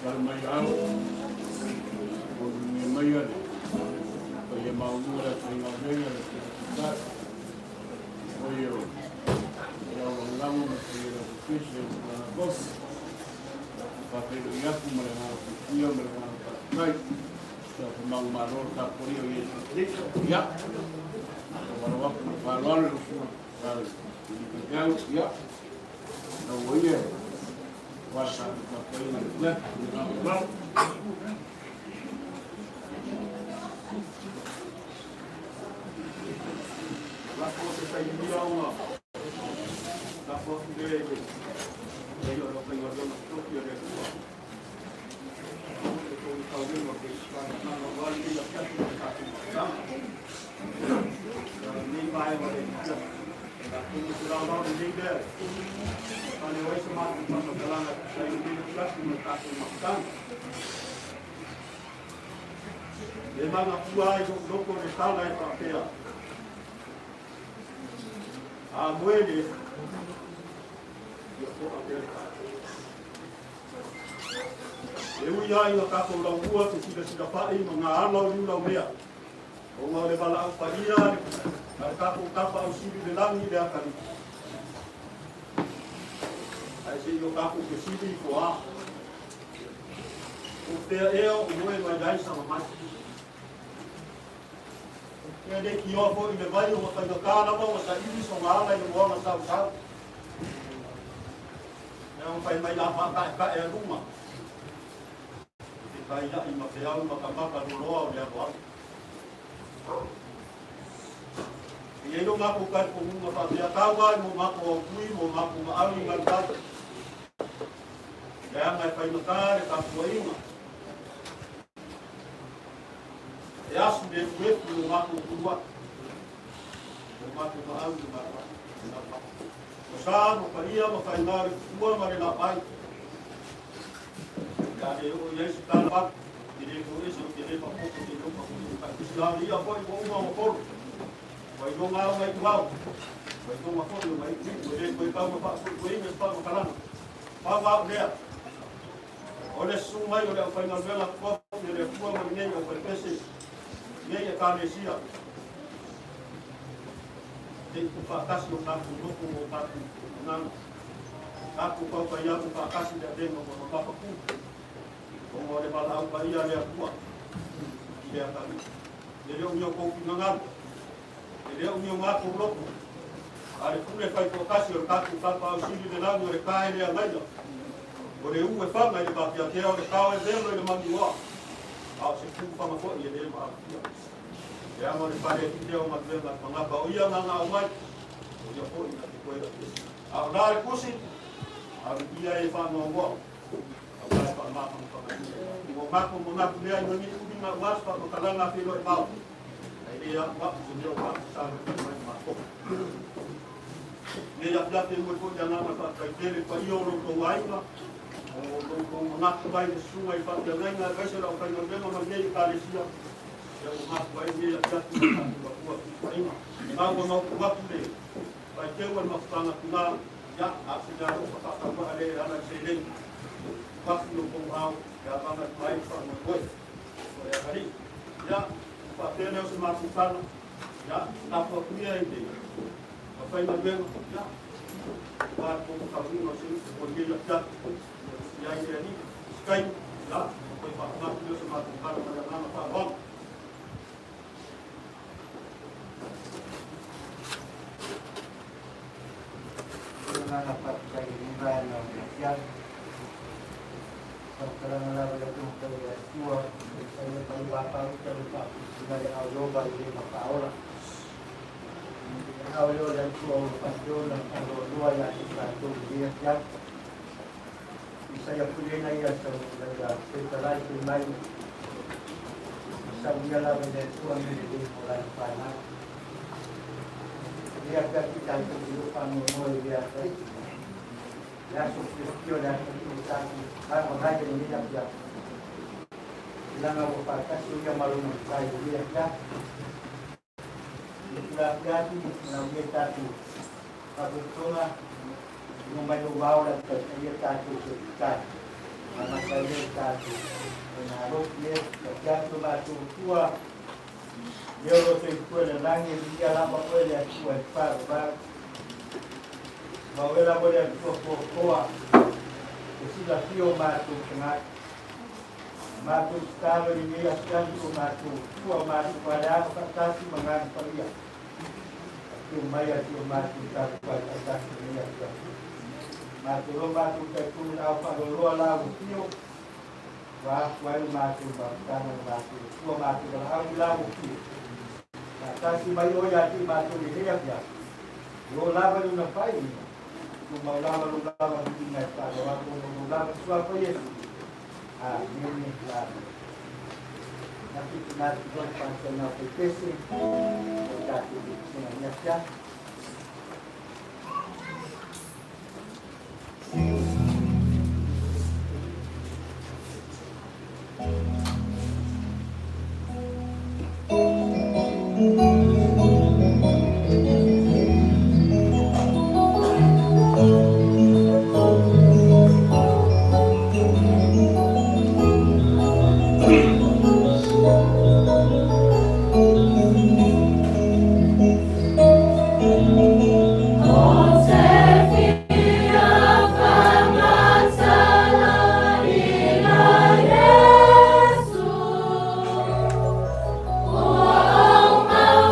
Tala mai ao, o lunia mai ale, paia maulua le faigaluega le tai, o ia o le au lagolago ma paia le ofisa o le bosi, faafeiloai atu ma le agaga fiafia ma le agaga faafetai. Sa whamau malo le tapuaia o Iesu Keriso. Ia, walo atu ma le faaaloalo i lau susuga i le Alii Ia, lau ia e aua le tatou tapuaiga i le flag, i le agaga faaaloalo. Lafo se taimi ona lafo atu lea i le leai o le aufaigaluega totofi a le Atua. Le tou taulega o le faamatalaga aua lenei afiafi ma le tatou mafutaga. Lenei vaega o le afiafi. Atonu se laolao lelei lea e faaleo ai se matou faamatalaga e tusa ai o lenei afiafi ma le tatou mafutaga. E manatua ai lou loto le tala e faapea, A moe le ia to'a pea le tai. E ui lava ina tatou laulua te silasila fa'i ma ngā ala o liulaumea, ona o le valaau paia a le tatou Tapa ausili i le lagi i le atalii. Ae se i o tatou fesili ifo a, o fea ea o moe mai ai sana mai? Ea le kioa foi i le vai o faigata lava ua saili sona ala i le moana sausau. Ea ua fai mai la faataetae a luma. Ke taia'i ma feau ma ka maka loloa o le aloalo. E iai lo matou talitonuga faapea tau ai mo matou autui mo matou maau i galutai. Leaga e faigata le tapuaiga. E asu le efuefu i o matou puluai. O matou maau i galutai. O sa ma paia ma faiga le fua ma le lapai. Ia le oo i ai se tala atu, e le toese ou te le faaopoopo te iloa faaopoopo tai tusi ao ia foi ua uma ona tolo. Ua iloga ao mai ituau, ua iloga foi o mai iu, e le toe tau ma faasoituaina se faamatalaga. Pau au lea, o le susu mai o le aufaigaluega totofi a le Atua ma lenei aufaipese, nei Ekalesia, te i tuufaatasi o tatou loto ma o tatou agaga. Tatou taufai atu faatasi le avega ua mamafa pū, ona o le valaau paia a le Atua i le atalii. E le o ni o tou finagalo, e le o ni o matou loto, a le pule faitoatasi o le tatou Tapaau Sili i le lagi o le ka e le agaia, o le u e faga i le vafiatea, o le kao e velo i le maninoa, a o se pū faga foi e le maalofia. Leaga o le fale lea o galuega a le tagata, o ia na na aumai, o ia foi na te toe aveese. A o la le tusi, alu ia e faanoanoa, aua e faamafanafanaina. Ua matou manatu lea ina nei uli na ua se faamatalaga a feiloai mao, ae le a'ua'u se mea o faafesali mai matou. Nei afiafi e momoli foi le agaga faafetai tele i le paia o lo outou aiga, o lo outou manatu mai le susuga i faafeagaiga aemaise o le aufaigaluega ma lenei Ekalesia, ia ua mafua ai lenei afiafi ma tatou avua fetufaaiga. Lena ua maopu atu le faiteu a le mafutaga tina, ia, a o se mea alofa faatauvaa lea e ala i seleni. Uafu i outou ao e avaga atu ai le faamoemoe o le atalii. Ia, faapea lea o se matou tala, ia, lafo atu ia i le aufaigaluega, ia, aua le tou tauiga o se upu o lenei afiafi. Ia i le alii, se taimi, ia, ona toe faauma atu lea o se matou tala ma le agaga faaaloalo. Le agaga faafetai i lenei vaega o le afiafi. Faamatalaga lava i le Atua i le Atua, e faia mai vapauta le faapulapula le ao Iova i le mafaaola. Le ao lea o le Atua ua faatona faaloaloa ia te tatou i lenei afiafi. Isaia pulena ia sau ia fetalai fai mai, saunia lava i le Atua mea lelei mo lana fanau. Lenei afiafi tatou te o faanoanoa i le atalii. Le aso fiafia o le atalii o tatou aoga i lenei afiafi. Leaga ua faatasi o ia ma lona matai i lenei afiafi. Le tulafono atu manaomia tatou faatotoga no mai lou ao la taitaia tatou se tai. Mai le tatou faigalotu e tafiafi lo matou Atua lea o lo soifua i le lagi, e viia lava oe le Atua e faavavau. Ma oe lava le Atua foafoa e silafia o matou tagata. Matou tatalo i lenei afiafi o matou Atua, matou faaleaga faatasi ma agaga paia. Afio mai a si o matou tapuai faatasi i lenei afiafi. Matou lo matou taitonu le au faaloaloa la ua fio, ua afu ai le matou mafutaga le matou Atua, matou valaau i la ua fio. Faatasi mai oe ia te i matou i lenei afiafi. O lava le una fai, tumau lava lo lava viiga e faaloalo ona o lou lava suafa Iesu. Amene. Amene. Na fitu na tu loa faasana o pese o tatou sina ni afiafi. O te fia whamatala i la Iesu, ua au mau.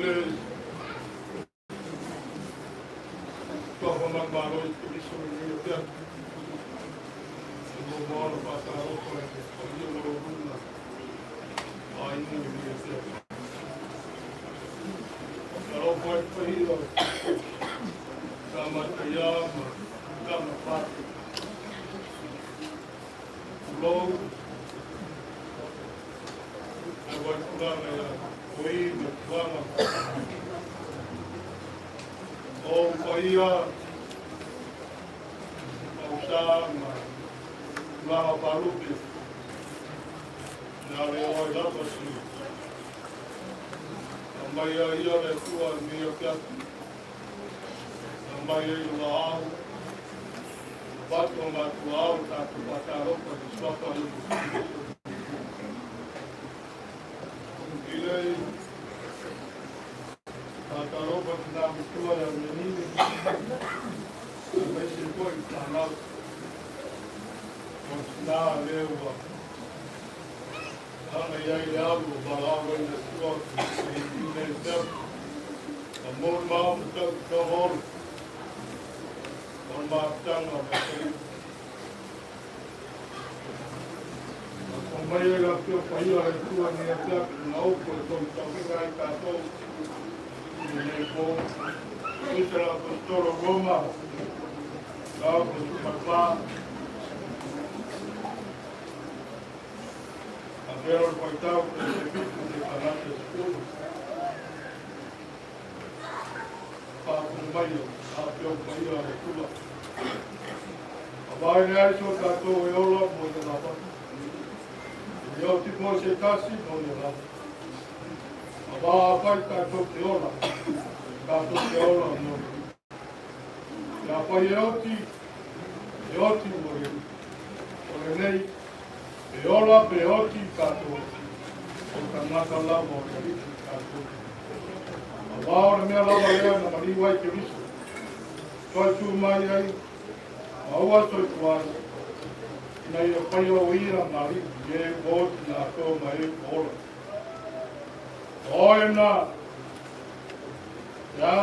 le Suafa manumalo i Keriso i lenei afiafi. E muamua ona faatalofa i le paia maualuga o aiga i lenei afiafi. Faatalofa ai le paia o Tama Taiā ma Tama Pate. Tulou, le waitulaga ia Koi ma Tuaga. O ou paia, Pausa ma tulaga faalupe, na le o ai lava si aumai ai ia le Atua i lenei afiafi, aumai ai le laau, avatu o matou ao tatou faatalofa i le suafa o Iesu Keriso. I le faatalofa tina matua ia Lenine, aemaise foi i fanau o tina lea ua agai ai le alu o valaau ai le Atua i lenei afiafi. Ma molimau ma tau o le mafutaga o le Atalii. Lafo mai ai le Afio Paia o le Atua i lenei afiafi i gaupu e tauitauina ai tatou i lenei po. Tusa le Aposetolo o Roma, mataupu 14, avea o le faitau 7 seia gata i le 10. Faafofoga mai le Afio Paia a le Atua. Aua e leai so tatou e ola mo ia lava. E le oti foi se tasi mo ia lava. Aua afai tatou te ola, tatou te ola mo le Alii. Pe afai e oti, e oti mo le Alii. O lenei, pe ola pe oti tatou, o tagata lava o le Alii tatou. Aua o le mea lava lea na maliu ai Keriso, toe tu mai ai, ma ua soifua ai, ina ia faia o ia ma Alii i e ua oti latou ma e ua ola. O oe na, ia,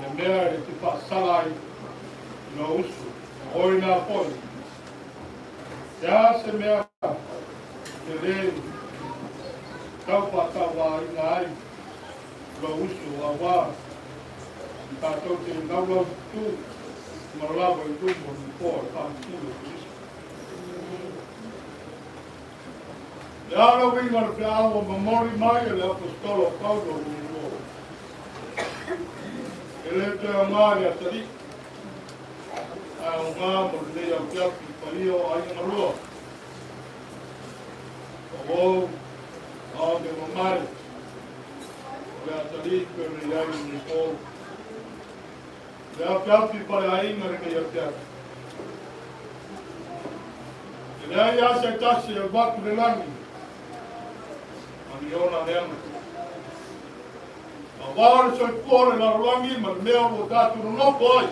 le mea e te faasala ai i lou uso, o oe na foi. Ia se mea te lē tau faatauaina ai lou uso, auā tatou te laulau tutū ma lava i luma o le nofoa o le faamasino o Keriso. Le a le uiga o le feau ua momoli mai e le Aposetolo o Paulo i lenei po? E le toe aoga i le atalii, ae aoga mo lenei afiafi i paia o aiga malua. O ou, ao me mamae, o le atalii pei ona i ai i lenei po. Le afiafi faleaiga lenei afiafi. E leai lava se tasi e alu atu i le lagi, ma ni ona leaga. Aua o le soifua o le lalolagi ma le mea o lo o tatou nonofo ai,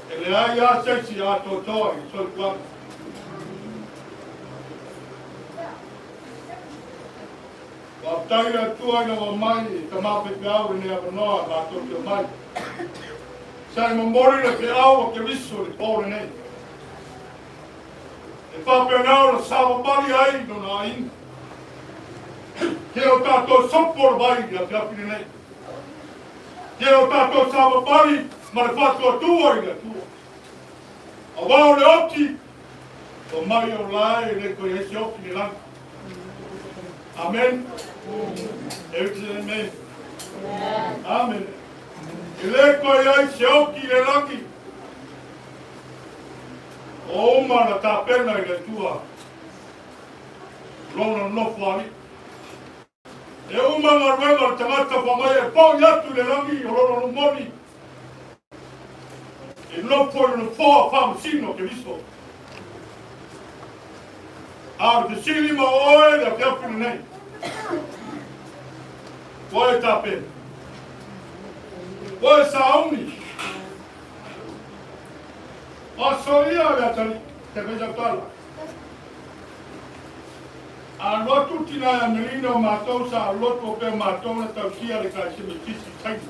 e leai lava se isi e atoatoa i le soifuaga. Faafetai i le Atua ina ua mai e tama faifeau lenei avanoa matou te omai. Sa e momoli le feau a Keriso i le po lenei. E faapena ona savavali ai lona aiga. Ke o tatou sopo le vai i le afiafi lenei. Ke o tatou savavali ma le faatuatua i le Atua. Aua o le oti, ua mai o lae e le toe i ai se oti i le lagi. Amen. Amen. Amen. E le toe i ai se oti i le lagi. O uma na tapena i le Atua lona nofo alii. E uma galuega o le tagata fa mai e po'i atu i le lagi o lona lomoni e nofo i le nofoa faamasino o Keriso. A o le fesili ma oe le afiafi lenei, ua e tapena, ua e sauni, o aso ia le atalii, te fai sau tala. A alu atu le tina ia Melina o matou sa alu atu o pea matou na tausia le Ekalesia Metotisi i Saina.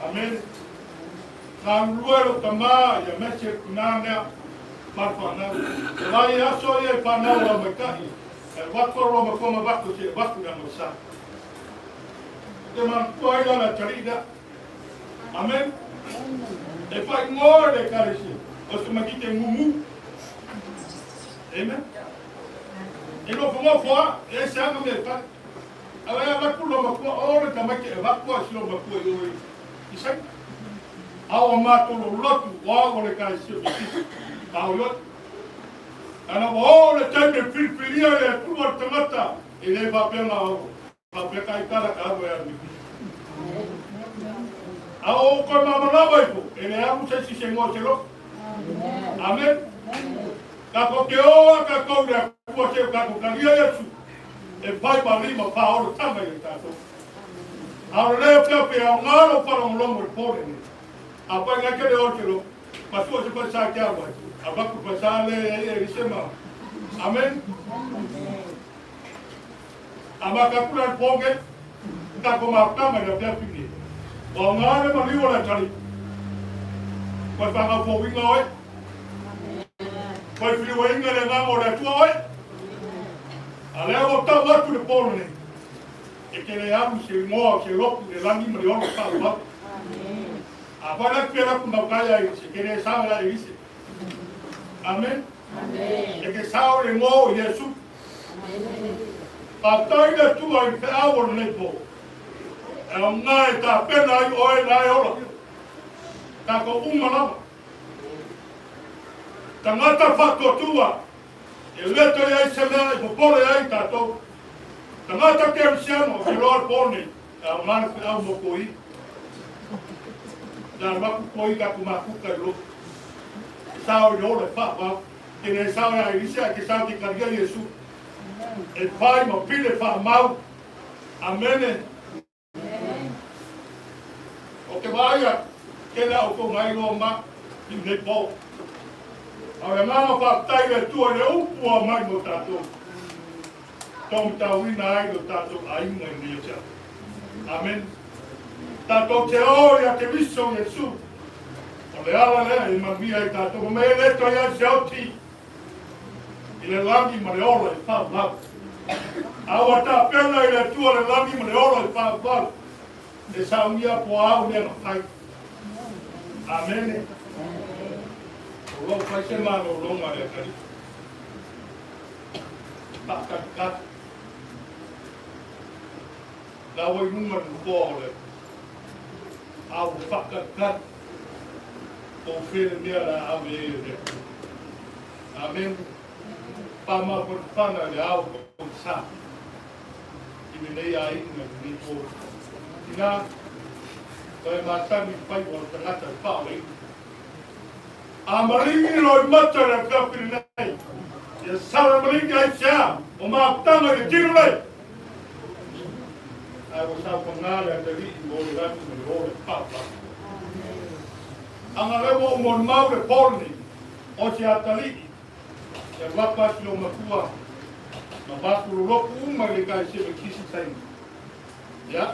Amene. Galulue lou tama ia mese le tina lea ma le fanau. O lai aso ia i fanau a maitai, e alu atu a loa matua ma vaku se vaku le sa. Te manatua ai la le atalii lea. Amen. E whaingoa le ekalesia. O se makite ngumu. Amen. E nofo nofo a, e se anga me fai. Awa e avaku lo makua, o le tamaiti e vaku a si lo makua i o i sai. A o mātou lo lotu, o au o le ekalesia o te Ka o ioi. Ana o le taimi e pilipilia le Atua le tagata, e le faapea na o faapea ka itala ka alu e alu i A o koe mamalama ifo, e le alu se isi se ngoa se loko. Amen. Ka ko te oa ka kou le Atua se ka ko kalia Iesu, e pai ma lima pa oro tama i tātou. A o le pea pea o ngā lo whalongolongo i pōre nei. A pai ngai ke le o te loko. Ma sua se pasa ke awa. A vaku pasa le e e rise ma. Amen. A ma ka kula ponge ka ko ma kama ya pea pini. O ngā le ma liwa le tali. Koe whanga fo winga oe. Koe whiwa inga le ngā o le atua oe. A lea o tau atu le pōro nei. E ke le alu se ngoa o se loku le langi ma le ono pau pau. A whai la pera ku mau kai ai se ke le sao la e ise. Amen. E ke sao le ngoa o Yesu. Pa tai le tua i te ao o nei po. E o ngā e tā pena ai oe la e ola. Tā ko uma lava. Tangata whatotua e leto i ai se mea e popore ai tātou. Tangata kerisiano o te loa le pō nei, e au ngā le au mo koi. Nā maku koi ka ku makuka i lotu. E sao i le ole wha wau. Ke ne sao e ai rise ai ke sao ke karia Yesu. E pai ma pile wha mau. Amene. O ke vaai atu, tēnā o kou ngai loa ma i nei pō. A o le agaga faafetai i le Atua i le upu a mai mo tātou. Taumatauina ai lo tātou aiga i nei afiafi. Amen. Tātou te o ia Keriso Iesu. O le ala lea e manuia ai tātou. Ma me e le toi ai se oti i le lagi ma le ola i whaumau. A ua tapena i le Atua le lagi ma le ola i whaumau. E saungia po au mea na whai. Amene. O lau whai se malōlōga le atari. Whakatakati. La ua i runga le nofoa o le a ua whakatakati. O whele mea la au e e le Atua. Amen. Pa mawhanawhana le ao o sa. I lenei aiga i lenei pō. Inā, koe mātau i whai o le tangata i whao e. A maringi roi mata le whiawhiri nei. Ia sara maringi ai te a o mātanga i le tino nei. Ai o sau whangā le ata rii mō le raki ma le ō le pāpā. Anga lewa o mō mau le pōrni o te atalii Ia lapa atu lou matua ma maku loloku uma i le Ekalesia Metotisi i Saina. Ia,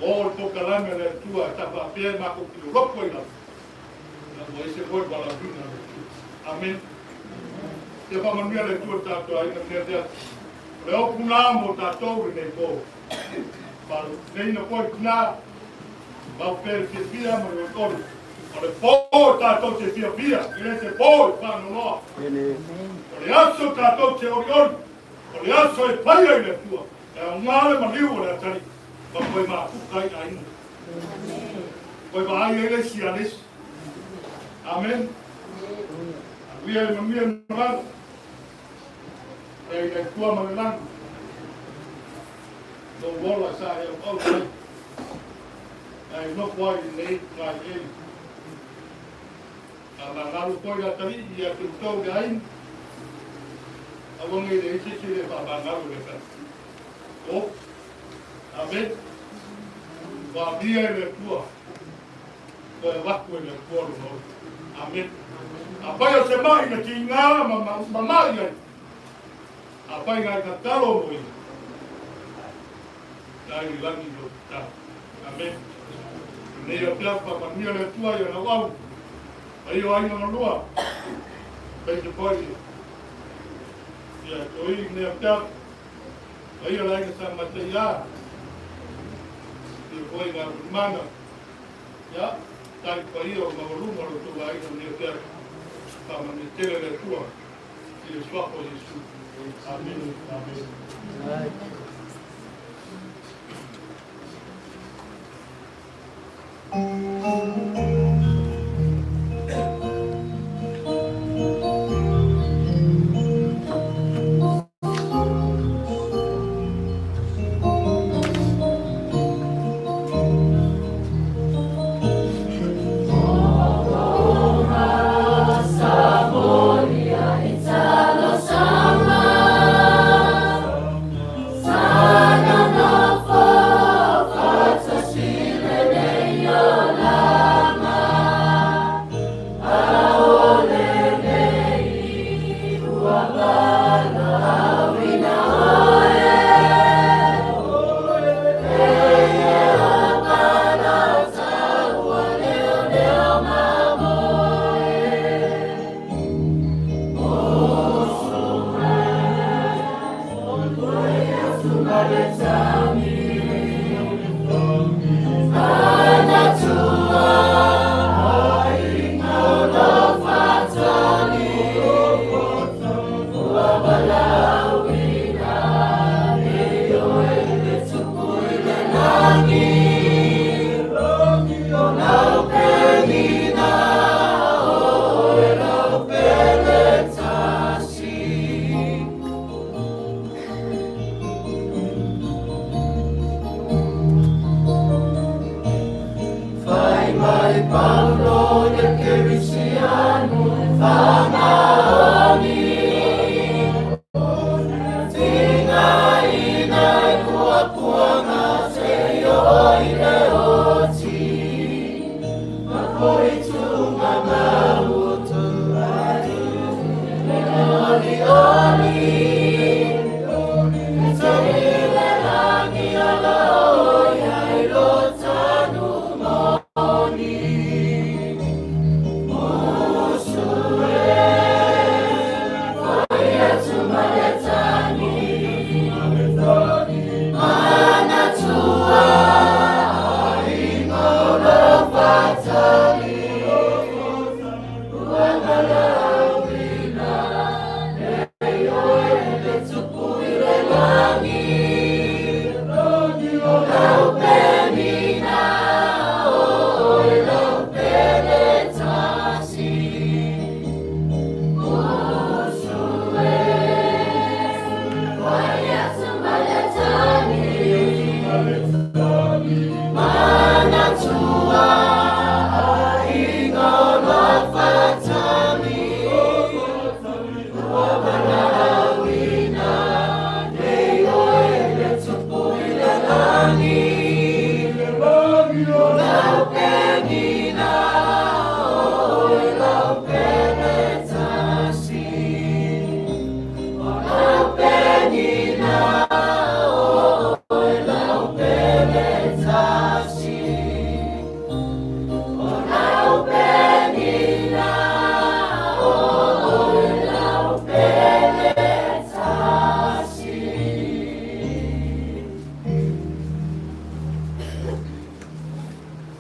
o le polokalame a le Atua sa faapea e makou te loloku ai lava. Ia, ua ese foi le valaauina a le Atua. Amene. Ia faamanuia le Atua i le tatou aiga mea lea. O le opu na mo tatou lenei po. Faalupeina foi le tina, mau pea le fiafia ma le olioli. O le pō tātou te fiafia, e le te pō i whānonoa. O le aso tātou te oriori, o le aso e pai ai le Atua, e ao ngā le maliu o le atari, ma koe māpuka i aiga. Koe vaai ai le isi a le isi. Amen. Aluia le manuia le malalo. E ai le Atua ma le lagi. Lou ola sa e au au mai. Ae nofo ai lenei ngai e. A mangalo foi le atalii ia te outou le aiga. Aua nei le isi se le faamagalo le atalii. O. Amen. Ua amia e le Atua. Toe avatu e le Atua lona ola. Amen. Afai o se ma'i na tiga ma ma'i ai. Afai ngai tatalo mo ia. Dai i lagi lo tatalo. Amen. Nei o pia pa manuia le Atua i ona uau. Ai o aiga na lua. Pei te poi. Ia toi nei o pia. Ai o laiga sa matai a. Ia poi ngā mana. Ia, tai pa ia o mawalunga lo tō aiga nei o pia. Pa manuia tele le Atua. I le suafa o Iesu. Amene. Amene.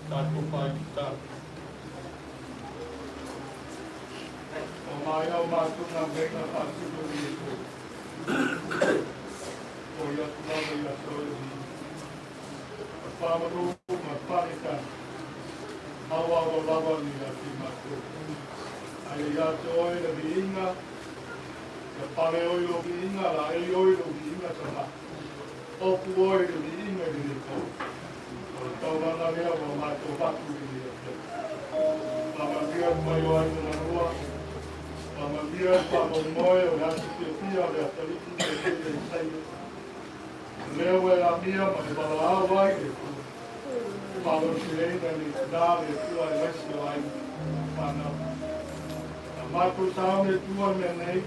Tatou pai tatalo. O mai au matou galuega faatino i Iesu. O ia atu lava ia te oe o Iesu. O whāmanu ma whanekana. Awawa lava ni ia te matou. Ae ia te oe le viiga, ia pale oe lo viiga, la eli oe lo viiga sa ma. Opu oe le viiga i le tau. O le taulaga lea ua matou avatu i lenei afiafi. Faamanuia le mai o aiga na lua. Faamanuia le faamoemoe o le aso fiafia o le Atalii ma le teine Isaia. O lea ua e amia ma e valaau ai le Atua. Faalausileina e le tina le Atua aemaise o aiga ma fanau. A matou sauni Atua i mea nei,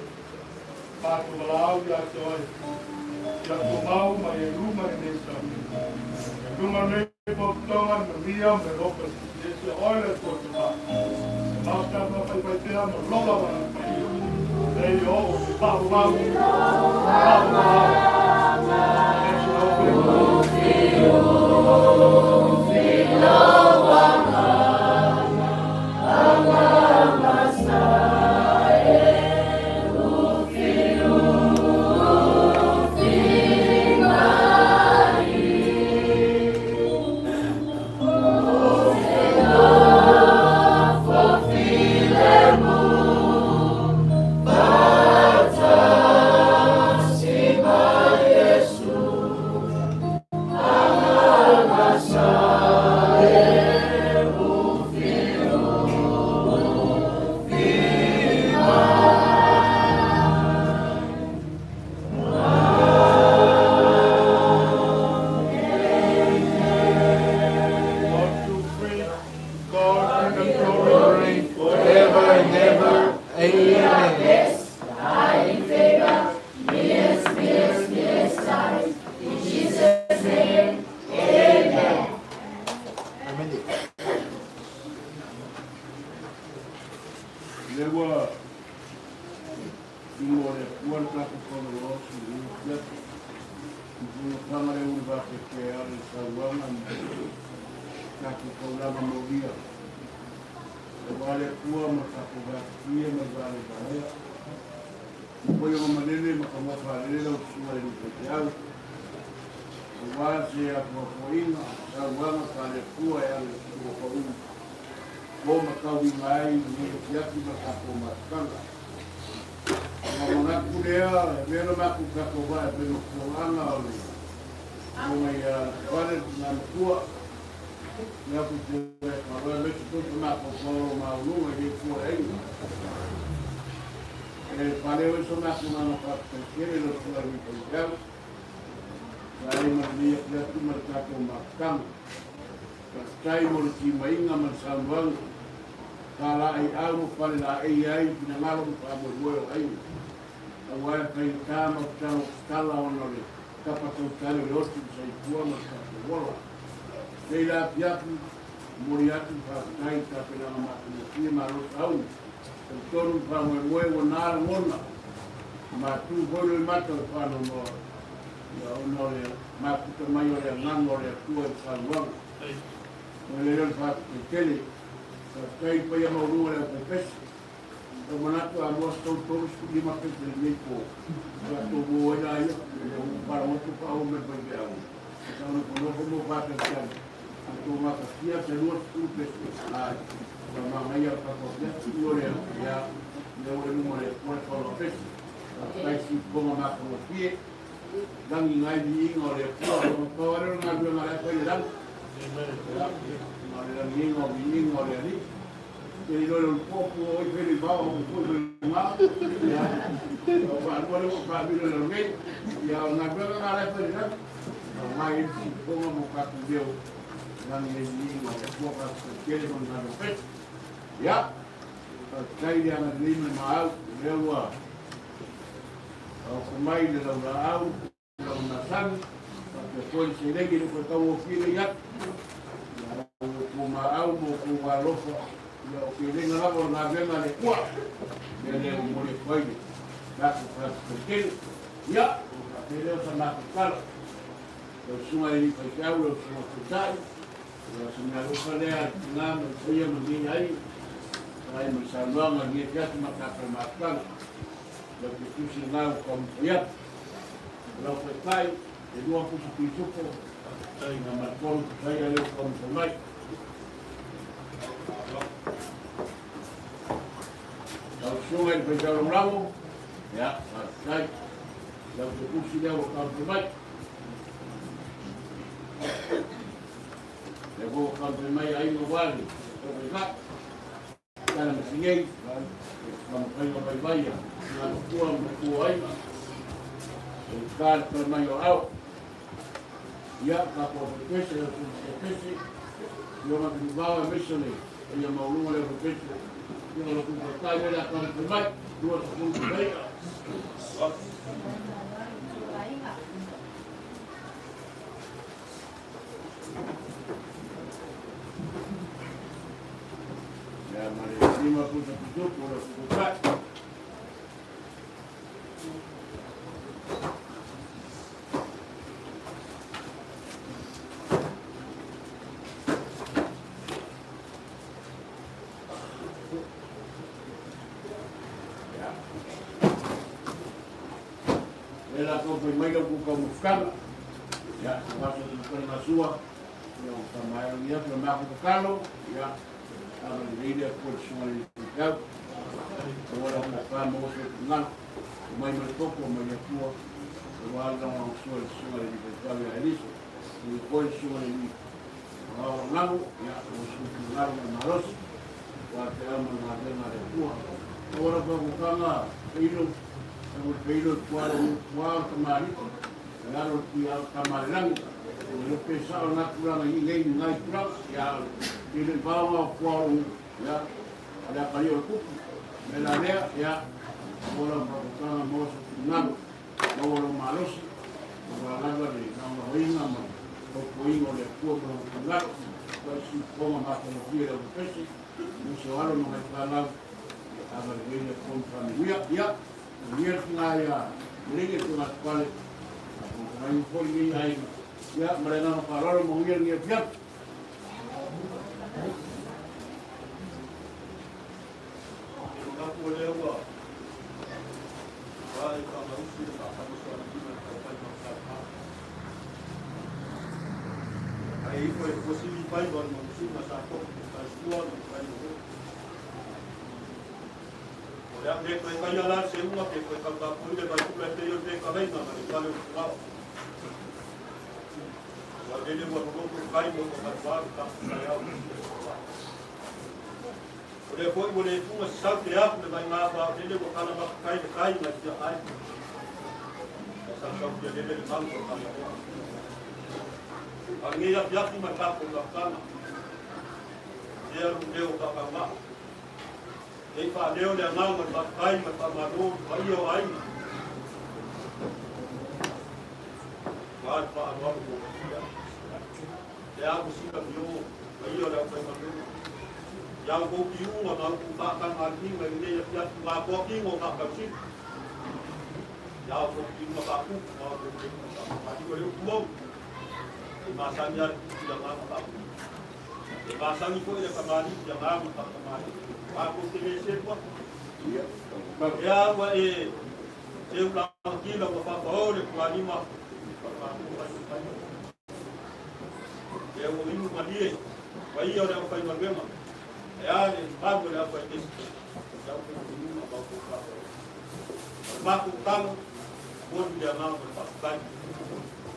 Matou valaau ia te Oe, ia tumau ma ia i luma i lenei sami. Ia luga o lenei potopotoga le manuia ma le alofa i Silisili Ese Oe le Atua Tama, e maota ma faifaipea ma lou lava Agaga Paia, nei e oo i le faavavau, faavavau. Ese lau One, two, three. God be the glory. Forever and ever. Amen. Amen. Lea ua luga o le Atua le tatou Fonousu i lenei afiafi. I fonotaga lea ua vafetea le sauaga ma tatou taulaga molia. Aua le Atua ma tatou vafetia ma le valevalea. Ma foi ona malele ma taumafa alele lau susuga i le faifeau. Aua se apoapoaiga, sauaga faale-Atua e ala i le tuuga pau o matauina ai lenei afiafi ma tatou mafutaga. Ona manatu lea, e avea lo matou tatou vaa e fai ma fuaga o le afioga ia Lepale le tina matua, le atu te faaloe aemaise foi se mafaufau o lo maualuga i lea itu o le aiga. E paleo ai so matou agaga faafetai tele i lau susuga i le faifeau, sa ai ma lenei afiafi ma le tatou mafutaga. Faafetai mo le timaiga ma le saunoaga. Faalaeiau ma falelaei ai finagalo ma faamoemoe o aiga. Aua e faigata ma tatalo tatala ona o le tapa tautale o le oti ma saifua ma le tatou ola. Nei la afiafi, momoli atu le faafetai i le tapenaga matagofie malo sauni. Talitonu le faamoemoe ua na lagona, matu foi loimata o le faanoanoa ia ona o le mafuta mai o le agaga o le Atua i le saunoaga. Mo le leo le faafetai tele. Faafetai i le paia maualuga o le aufaipese. Ua manatu a moa se tau 35 pese i lenei po, tatou mua ai laia, ua faalogo paau mai le faifeau, e tau nofonofo mo faatalitali, a tou gafatia se 20 pese, ai, ua manaia le tatou afiafi, ua lea, ia, lea ua i luma o le Atua le paula pese. Faafetai i siufofoga matagofie, lagi nai viiga o le Atua, pau lava lea o le galuega la e fai i le lagi, ia, o le lagiina o viiga o le Alii. Te iloa le popo o i fele vao o ko le nga. Ia. O wha lua le wha milo le nei. Ia o ngā ruanga ngā lai whare rau. O ngā e si ponga mo ka ku leo. Nani e ni ngā o kua ka ku kere mo ngā no pet. Ia. Ka tai le anga nei me maau. Leo ua. O kumai le lau la au. Lau nasani. Ka te koe se lengi le koe tau o file ia. Ia o ku maau mo ku alofa. Ia o ke lenga lava o ngā venga le kua. Le le o mo le koe le. Tatou faafetai tele. Ia, ua faapea lea o sa matou tala. Lau susuga i le faifeau, lau susuga taitai, ia o se mea alofa lea a le tina ma le paia ma lenei aiga, ai ma le saunoaga i lenei afiafi ma tatou mafutaga. Lau te tusi lena ua taumafai atu. Lau taitai, e lua pusi pisupo, na ma le tolu pusaia lea ua taumafai mai. Lau susuga i le faifeau lagolago, ia, faafetai. Lau te tusi lea ua taumafai mai. Lea foi ua taumafai mai aiga ua le taufaifai. Tala ma Singei, taumafaiga vaivai a ngā matua ma matua o aiga. E kā le pala mai o ao. Ia, ka pua pepese, lau susuga pepese. Ia ma vilivao e mese le ia mauluga le pepese. Ia o lo kupatai mele a taumafai mai. 20 pusaia. Ia, ma le lima pusa putupu o le fukutai. E la kou fai mai lau kuka mufukanga. Ia, waso tu kore masua. Ia, o ka mai ia ka ma ku kalo. Ia, ava le leile a kua sunga le kau. O wala ka pa mo se ngalo. O mai mai toko mai ia kua. O wala na o sua le sunga le kau ia eliso. O koi sunga le ni. O au ngalo, ia, o su ngalo na marosi. Wa te ama ngā renga le kua. O wala ka kukanga, peilo, o peilo tua o tua o tamariki, e alo ki au tamarirangi, o le pe sa o ngā tūranga i nei ngai tūranga, ia i le vaoga o kua o ia, a le akali o le kupu, me la lea, ia, o la whakatanga mō sa tūngalo, mō o malosi, o wā lava le ngā hoinga ma o poinga o le kua mo tūngalo, o si ponga mātanga le o pesi, mo se alo no ngai whanau, ava le weile kontra me ia, ia, ia ngā ia, lege tu ngā pale, a ngai foi ni ai, ia, mare nā whāraro mo ia ngia piat. O lea ua ai faamausi le faatamasoa ma taufai ma tafa. Ai ifo e posili faiva le manusuga sa tofu faisua ma fai o. O le au le koe kai ala se unga pe koe kaukapui le vai pula te o te kalaina ma le fale o tungao. Ua lele ua loloto kai mo ko katua ka kai au. O le foi ua le tunga sau te aku le vai ngā wā lele ua kala maka kai le kai mai tia ai. Ka sau sau tia lele le mau ko kala hoa. A ngei api api mai tākou ngā kana. Ea lu leo ka ka ngā. Ei wha leo le angau mai wha kai mai wha maro wha ia o aina. Wā wha anu anu mo ia. Le au sika mio wha ia o le au whai maro. Iau kou ki unga ma uku whakanga ki ngai nei api atu ngā koa ki ngō ngā sik. Iau kou ki unga wha kuku ma kou ki unga wha wha le uku au. E masangi ari kuku ia ngā wha kuku. E masangi koe le kamani ia ngā wha kamani. Wā kou te le se kua. Ia, E ua e te ula kila ua whapao le kua lima. E ua inu malie. Wa ia o le au whai maluema. E a le magu le au whai kesi. E au whai inu ma mau kou whapao. Maku talo, moni le angau ma le whakakai.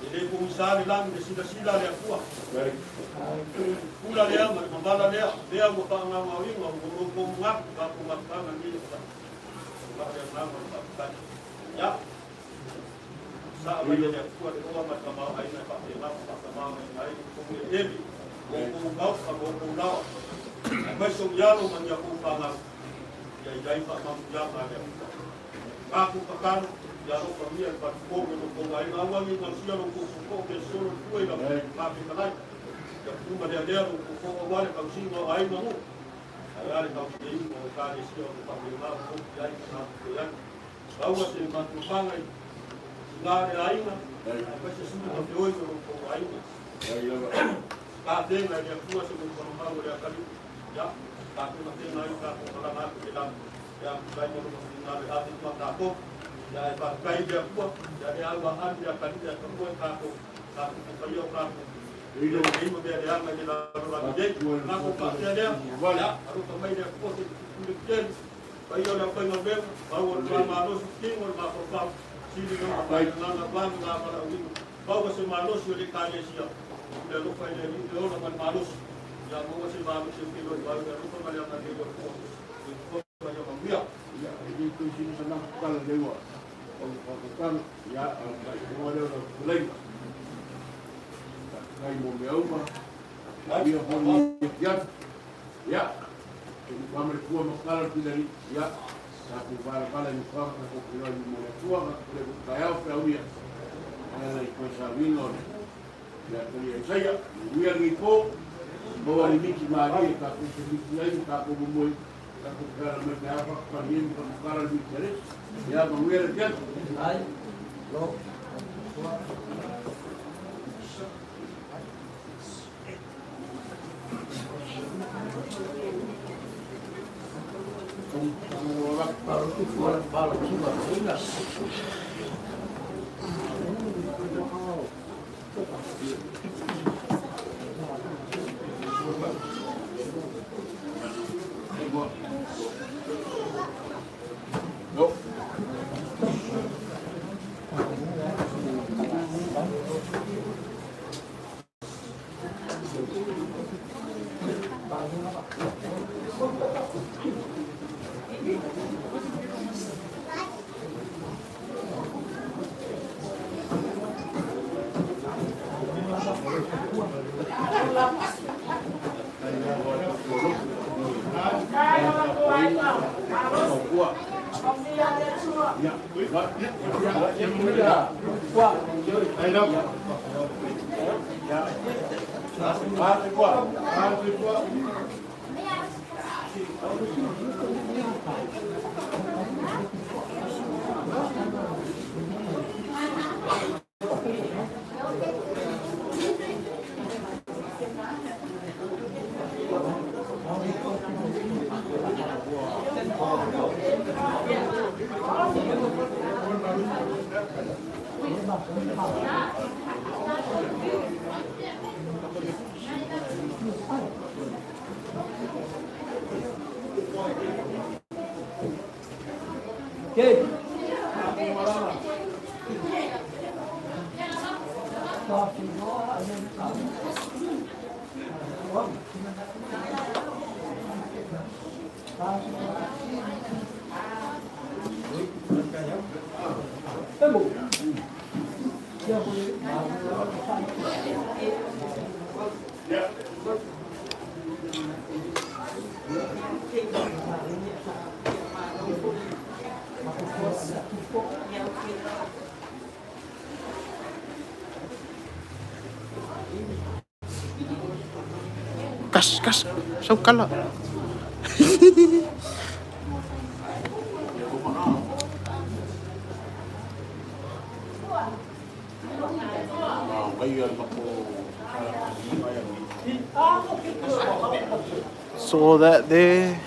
E le ko isa le langi le sila sila le akua. Kula lea ma le mambala lea, lea ua whaangau au inga, ua ua ua ngaku, ka ko ngakanga ni le wha. Ua le angau ma le whakakai. Ya. Sa mai le akua le oa ma kamau ai na wha te ngau, wha kamau mai ngai, ko le eli, ko ko ngau, ka ko ko lao. Ai mai so yalo ma nia ko whangau. Ia i ai wha mamu ia ma le akua. Aku kakano, ia ro ka mia pa ko ko ko ai ngā wangi ngā sia lo ko ko ke solo tue la pa pe kalai. Ia kuma lea lea lo ko ko wale ka si ngā ai ngā ngo. Ai ale ka si mo ka le sia lo pa me ngā ko ki ai ka ko ai. Aua se matupanga i ngā le ainga, ai pa se sinu ka te oi ko ko ainga. Ka te ngai le akua se ko ko mau le akali. Ya, ka te ma te ngai ka ko kala ngā te la. Ya, kai mo ko ngā le ati ma ka ko. Ya e pa kai le akua, ya le aua an le akali le akua ka ko ka ko ka yo ka ko. Ilo nei mo le anga le la la le. Ma ko pa te le. Ya, aru ka mai le akua se ku le te. Pai o le kai ngā mea, au o le malosi kingo le mafafau. Sili ngā pai ngā ngā ngā ngā ngā ngā. Pau se malosi o le kalesia. Le alofa i le le ola ma le malosi. Ia maua se malosi o kilo i vau le alofa ma le anga le le akua. Le kua ma ia manuia. Ia, e ni tui sini sa nang kala lewa. O whakatanga, ia, a kai hoa leo na kuleina. Kai mo mea uma, ia honi ia pian. Ia, e ni pamere kua makala pila ni, ia, Tatou valavala i nofoaga tatou feiloai luma o le Atua, tatou le taeao feauia e ala i toe sauniga o le le Atalia Isaia. Manuia lenei po, maua le miti malie tatou te miti ai ma tatou momoe, tatou feala mai taeao faapapali ai ma faamukala le miti a le isi. Ia manuia le afiafi. Ai, lo. No. Okay. Kas, kas, sau kala. So that there,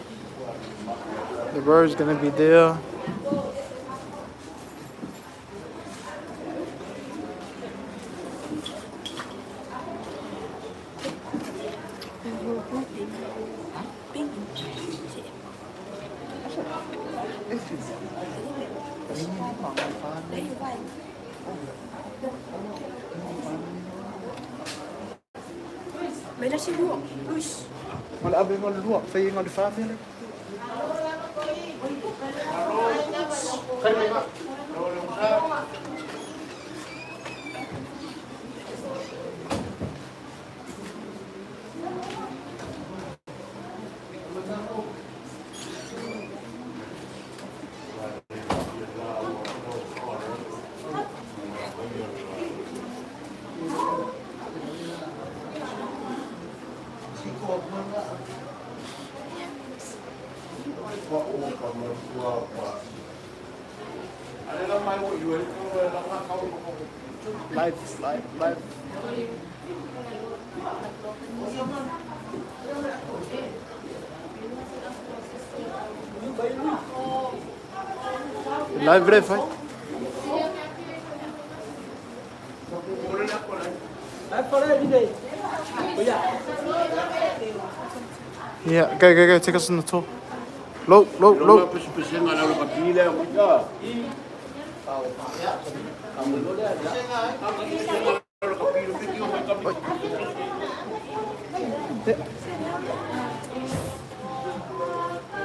the bird's gonna be there. Mai la si lua, Luis. Wala abe ngol lua, fai ngol fa fele. Live, live, live. Live ref, eh? Yeah, go, go, go, take us on the tour. Low, low, low.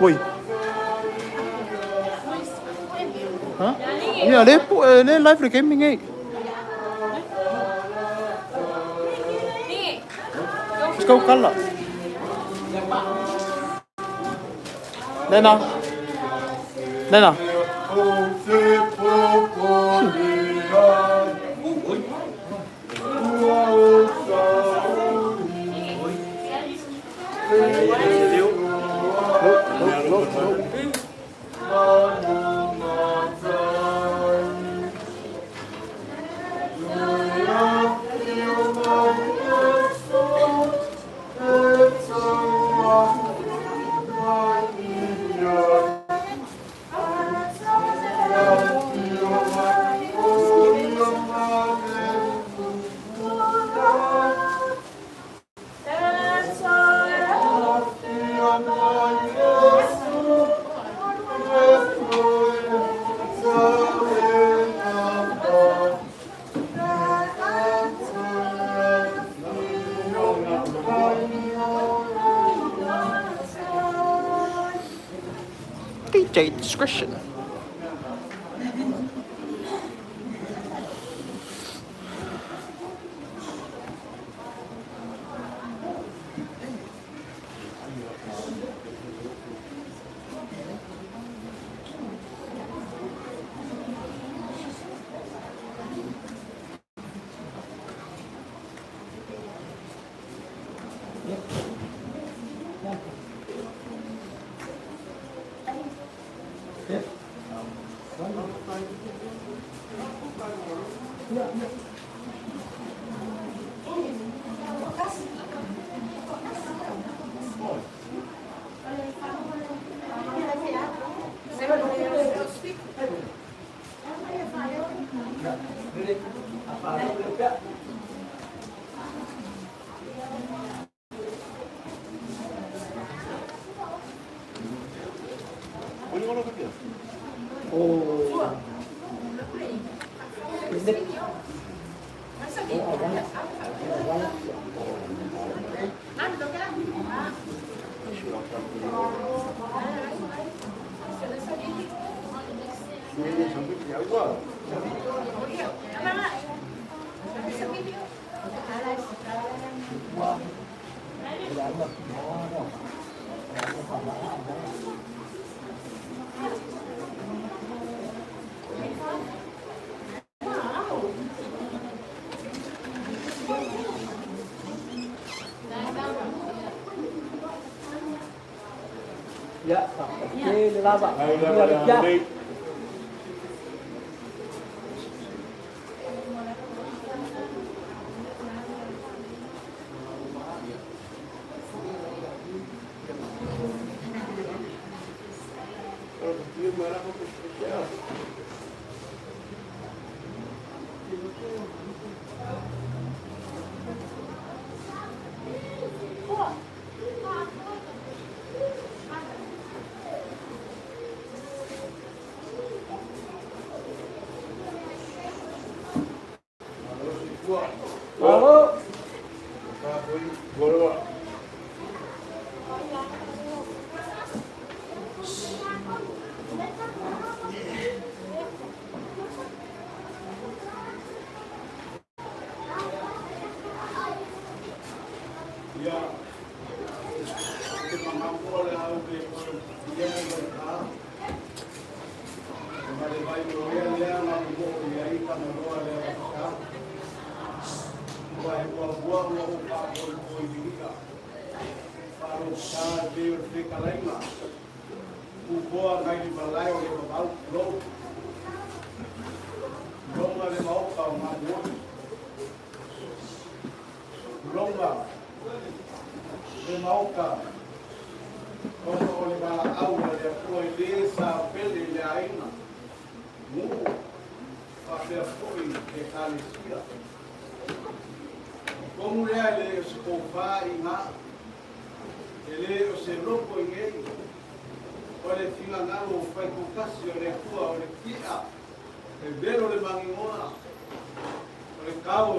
Oi. Huh? Yeah, le live le gaming eh. Let's go kala. Nena. Nena. DJ discretion. Ya, ke le lava. Ya, ya. Malo. Ia, te mangapo le au pe ia mai ka. Ma le vai o ia lea na mo ia i ka no le ka. Ua e ua ua ua o ka o o i vika. Paro ka te o te kalainga. U boa ngai li malai o le mau lo. Longa le mau ka o ngā mua. Longa le maoka ona o le valaau a le Atua e lē sa pele i le aiga nuu faapea foʻi le ekalesia. Tonu lea e lē o se tofā igā, e lē o se loko igei, o le finagalo o faitotasi o le Atua o le ti'a e velo le magigona, o le kao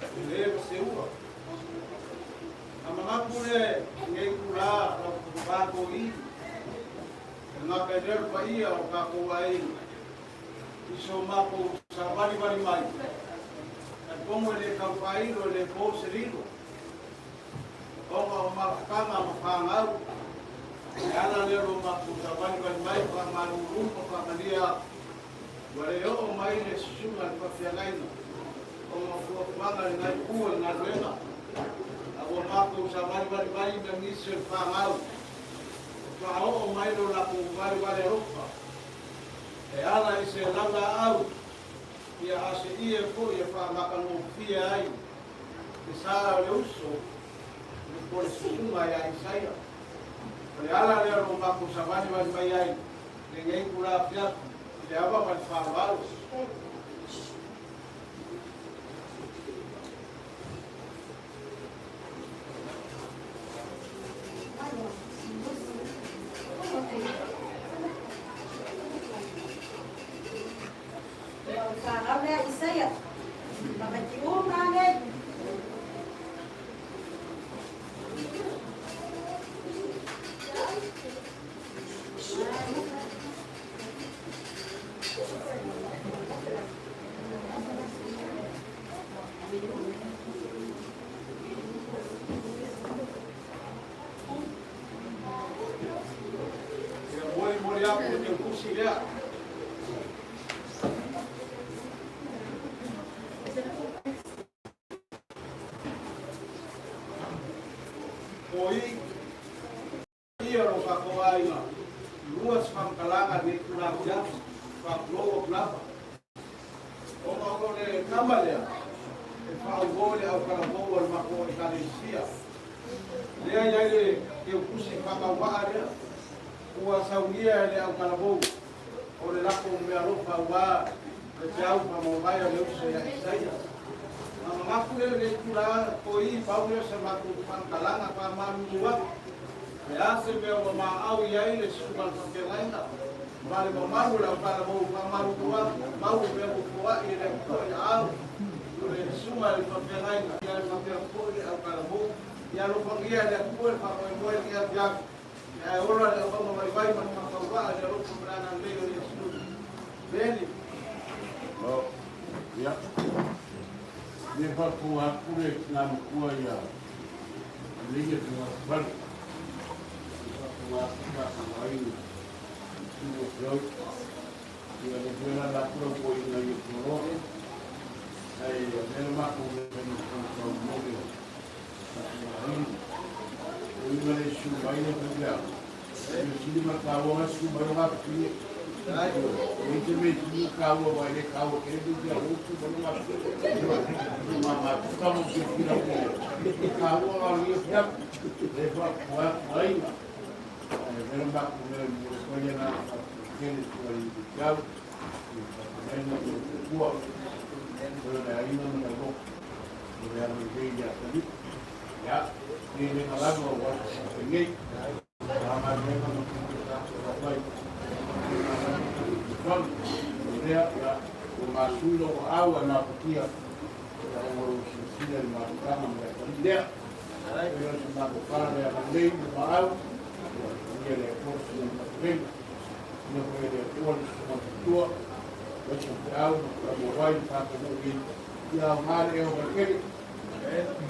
e lē maseua. A manatu le nei kula lau kākou i, e ngaka e leo paia o kākou ai, i so mākou sa wali wali mai. E pomo e le kaupailo e le pō se lilo. Ona o mafutanga ma whāngau, E ala lea o lo matou savalivali mai faamalulu ma faamalia atu, ua le oo mai le susuga i le faafeagaiga ona o fuafuaga a lena itu o le galuega, a ua matou savalivali mai ma nisi o le fanau e faaoo mai lo latou valevale alofa e ala i se laulaau ia aseia foi e faamatagofie ai le sa o le uso po le susuga ia Isaia. O le ala lea o lo matou savalivali mai ai lenei itula afiafi i le ava ma le faaaloalo. Ia o le fanau lea Isaia, tamaiti uma nei. Ia molimoli atu le teutusi lea. O i ia lo tatou aiga, lua se faamatalaga i lenei itula afiafi, faatulou atu lava. Ona o le tama lea, e faauo i le autalavou a le matou Ekalesia. Lea e i ai le teutusi faatauvaa lea, ua saunia e le autalavou o le latou meaalofa aua le feau faamavae a le uso ia Isaia. Na manatu lea i lenei itula, toi pau lea o se matou faamatalaga faamalulu atu. Le a se mea ua maau i ai le susuga i le faafeagaiga ma le mamalu o le autalavou faamalulu atu, mau mea ua foai e le Atua i aao o le susuga i le faafeagaiga, ia le faapea foi le autalavou. Ia alofagia e le Atua le faamoemoe i lenei afiafi, ae ola le auauna vaivai ma le faatauvaa i le alofa ma le agalelei o Iesu. Amene. Ia, le faafofoga atu le tina matua ia Leia Tungafale, le faafofoga atu tatou aiga i tu o Feoi. Ia le mea la latou lau toeaina i Aotearoa, ae avea le matou mea fai ma tautau mo le tatou aiga. O i ma le susu mai le faifeau, mea sili ma taua na susu mai o gafafine. E te mea sili ma taua wa e le taua tele faifeau o susu mai o gafafine. Ma ma tuka mo se fila ko taua ga o ia fiafu. Le fa ko aiga. E vela matou mea mo le koia na tele tua i le fiau. I whakamaina o te kua. O le aina ma le loko. O le alo i lei ia tali. Ia, nei le ngalava o wasa sa penei. A ngā ma te tātou rapai. Lea, ia, o ngā sui o au a nā patia. Ia o ngā sisila i mātanga ma le tali lea. Ia o se mātou whara lea ngā nei ma au. Ia le kosi o matenga. Ia koe le tua le suma tua. O se te au ma ka mo wai tātou mo i. Ia o ngā le eo makere.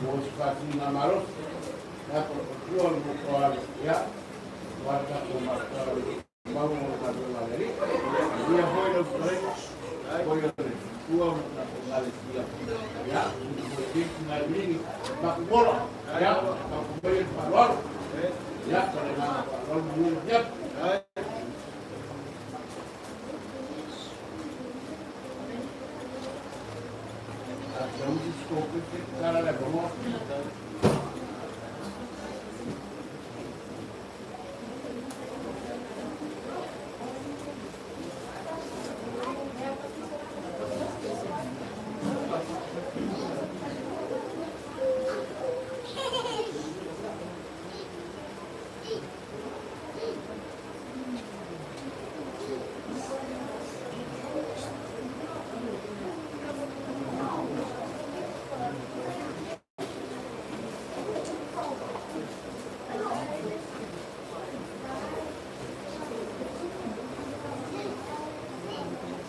Mo se whāti ngā marosi. Ia ko o tua le mo koale. Ia, o a tātou mātara le mau o tātou ngā le. Ia hoi lau wharenga. Hoi o le tua mo tātou ngā le tia. Ia, mo te ngā ringi. Maku mola. Ia, maku mai le wharoaro. Ia, ka le ngā wharoaro mo ia. A te usi skope te tara le bono.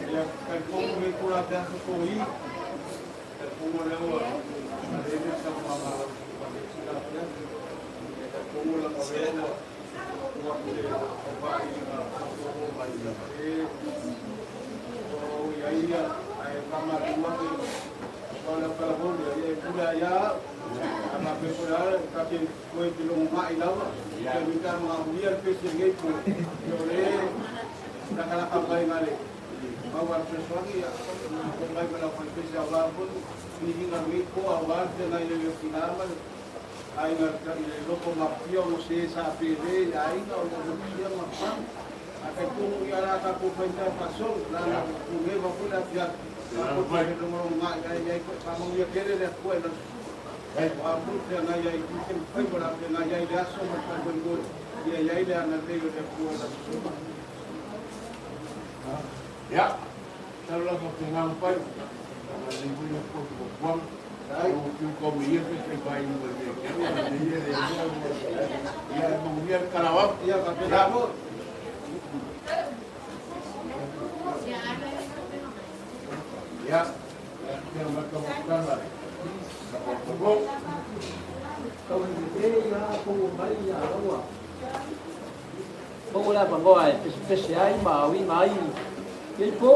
Ia talitonu lenei itula afiafi toi, talitonu o lea ua alele le saunoaga a lau susuga i le itula afiafi. Ia talitonu lava o lea ua tuu atu ia au. A faapea foi lava ta te toe te logoma'i lava, taimi pe a magamulia le pese i lenei po, ia o lea e latalata mai ma le maua a le fesoasoani, ia oo mai ma le aufaipese aua foi viiga o lenei po aua le feagai ai o tina ma le aiga i le loto mafatia ona o se sa pele i aiga o lo o motusia ma fagu. Ae talitonu ia o le a tatou fai mea faasolo, leaga ua leva foi le afiafi, tatou te logologoma'i ae i ai foi. Faamanuia tele le Atua i lau susuga. O a foi le feagai ai i tiute ma faiva o le a feagai ai i le aso ma le faamoemoe, ia i ai le agalelei o le Atua i lau susuga. Ia, masalo la faapena ona fai. Agalelei foi le Atua i fuafuaga. Ua fiu tau ia pe fai vai i le mea keu, a le ia le ia ia e manuia le talao atu. Ia faapena foi. Ia, ia matau atu tala. Ka Tau lelei lava pou mai ia laua. Maua le avanoa e pesepese ai ma aoina ai lenei po.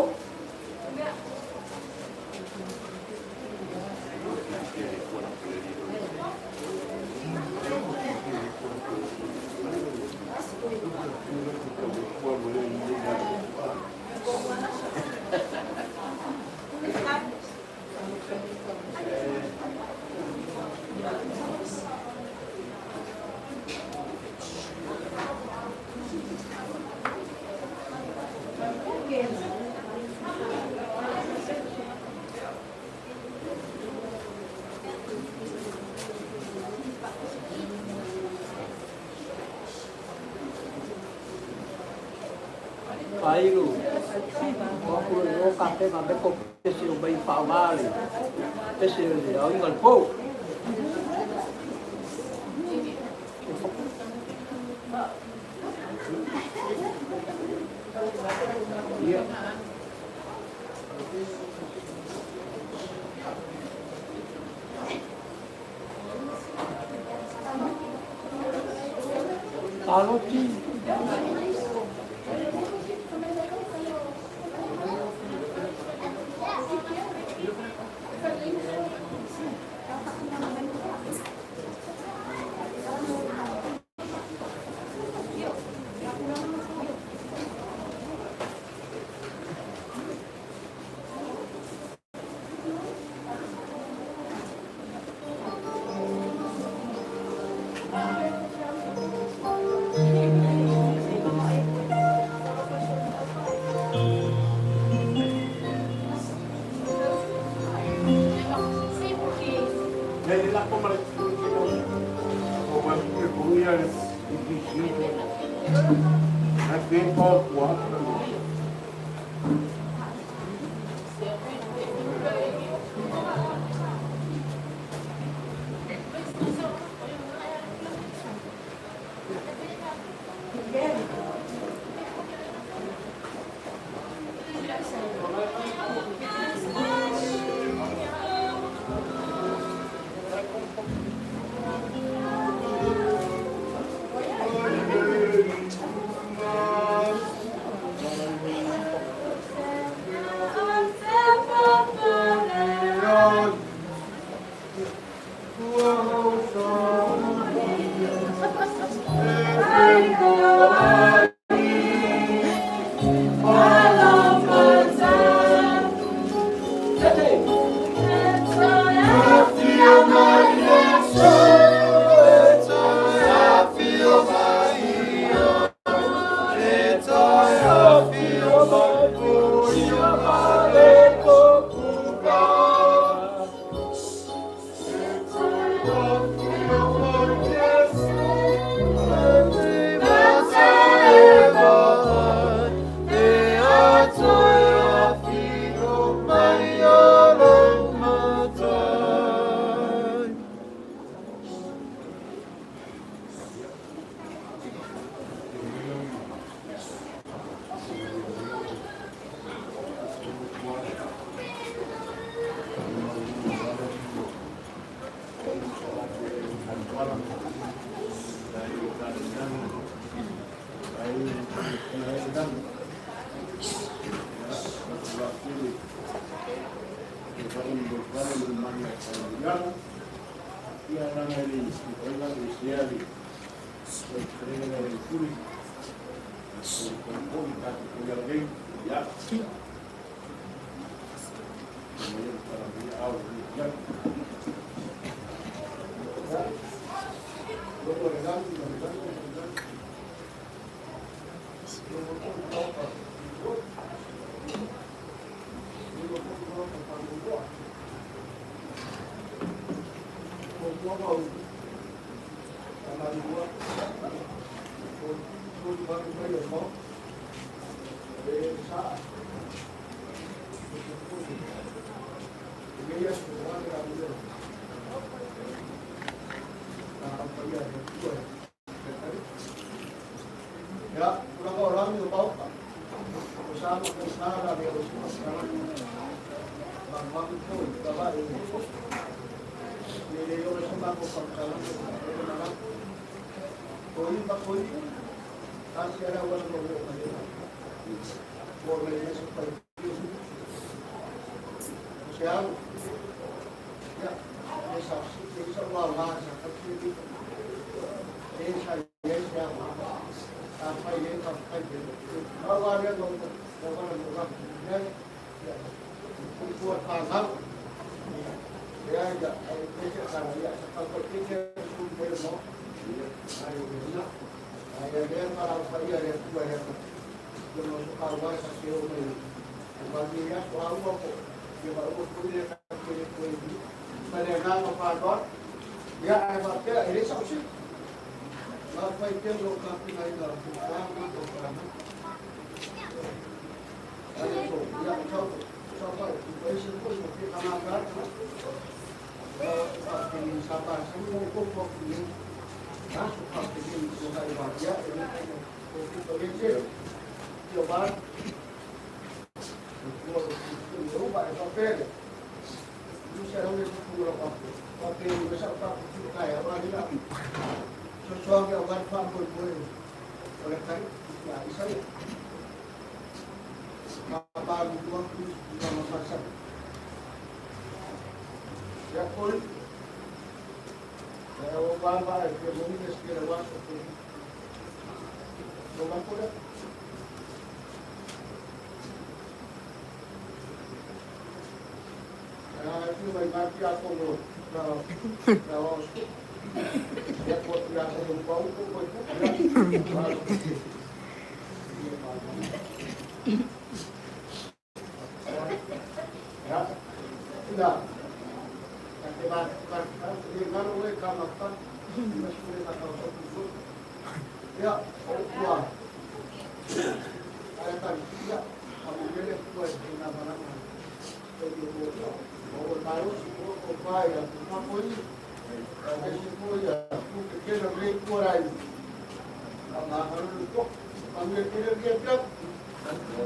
Failu, o aku loa i o kapena me ko pese o mai whaonga le pese o le aoina le pou. Ia. Kaloti. Ia lana e le i la le sia le o le le puli. O le puli ta ko ia le ia. Mo ia para mi au ia. Ya, kurang orang itu tahu pak. Bersama bersama dari sekarang. Bang itu, bapak ini. Ini orang sama aku pangkalan. Koi pak koi. Kasih ada orang mau mau. Mau beli supaya. Siapa? Ya, esa esa wala sa kapit. Esa esa apa yang apa awalnya ya buat pasal ya ya ya seperti itu ya ya ya para ya ya ya ya ya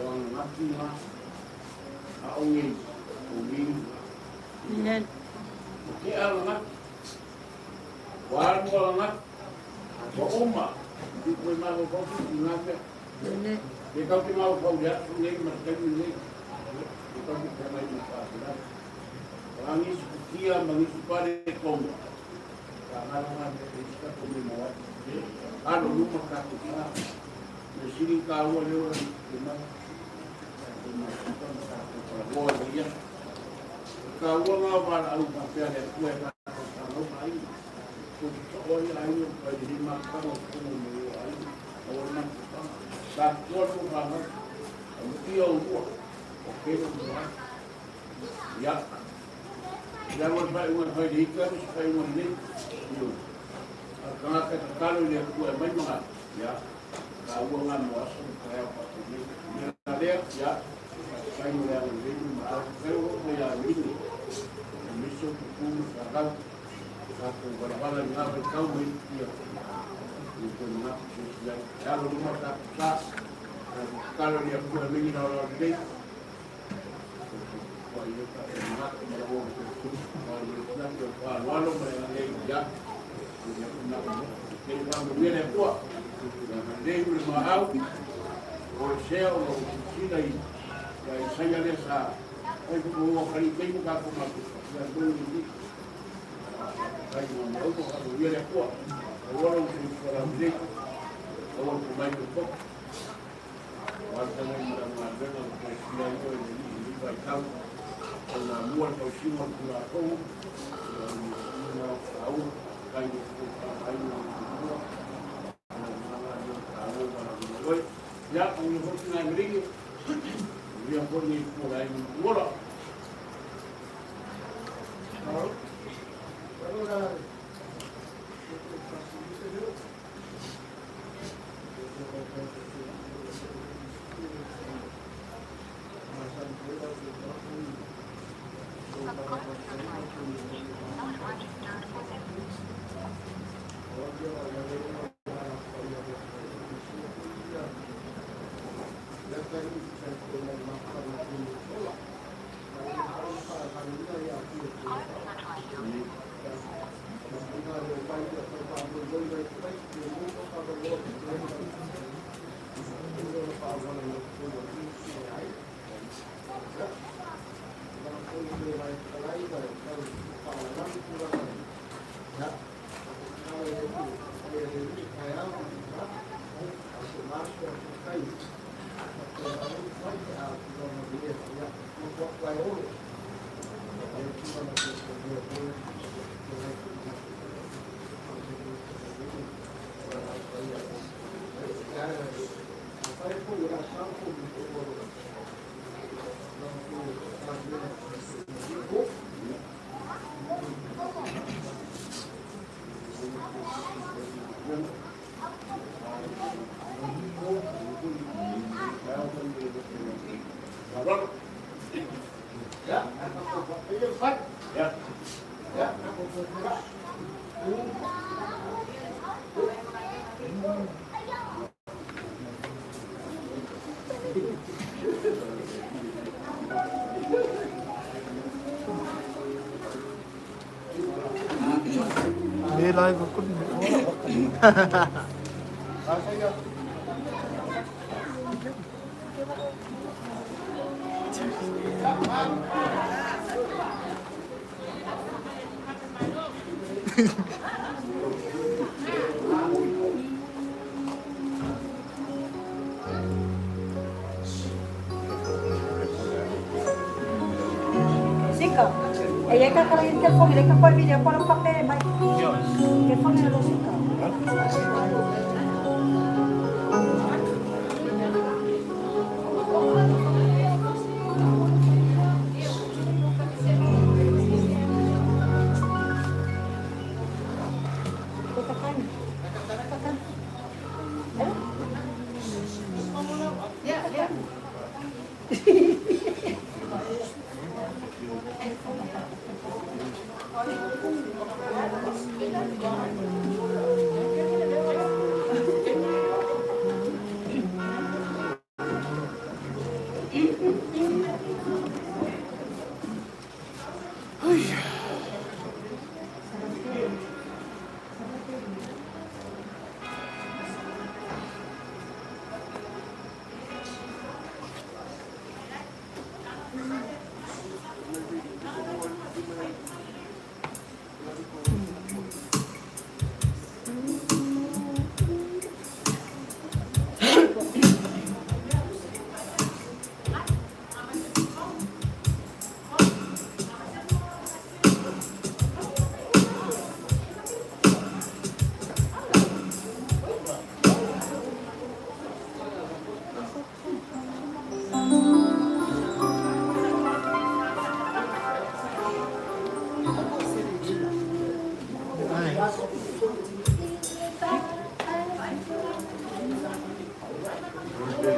ini kiga a o nei o nei Amen. O ke ala ngā. O alu ala ngā. O oma. I koe malo kau ki ngā mea. Amen. E kau te mau kau le atu nei ma te taimi nei. E kau te pea mai mo whāpera. O angisi kukia ma ngisi pare konga. Ka ngaro ngā mea e sika ko me moa. Alo luma ka te whā. Me siri ka ua leo ra te mau. Te mau kuka ma ka te whara le ia. Ka ua ngā wāra au ka pea le kua e ka ka ngau ka ai. Ko te to oi ai o ka i ma ka o kumu me o ai. O o ma ka. Ka kua no ka ngau. O mo ia o ua. O kero mo ai. Ia. Ia ua whai ua whai le hika, se whai ua nei. Io. A kanga ka kalo le kua e mai mga. Ia. Ka ua ngā mo aso ka ea pa te nei. Ia na lea, ia. Ka whai mo lea mo lei ma au. Kai o o ia ringi. O miso tu kumu ka rau. Ka ko wala wala ngā wai kau mai ia. I ko ngā se ia. Ia lo luma ka sa. Ka kalo le kua mingi na ora nei. Kua ia ka e ngā ma la o ko ia na ko pa walo ma le ia. Ia na ko. Ke pa mo le kua. Ia le le ma au. O se o lo sila i ia i saia le sa. Ai ko o kari te mo ka ko ma ko. Ia ko ni. Ai mo mo ko ka ia le kua. O walo se ko la le. O ko mai ko. O ta ngai ma ma le ko sila i o le ni vai kau. O na mua tau sima ku la ko. Ia ni na au kai ko ka ai no ku. Na na na ka au ba na oi. Ia o ni hoki nai mringi. Ia ko ni ko lai ni ora. Le live ko ni. Sika. E ia ka kala i telefoni, le ka koe video koe la pape mai. Telefoni lo sika. Ko takan. Takan. Yeah.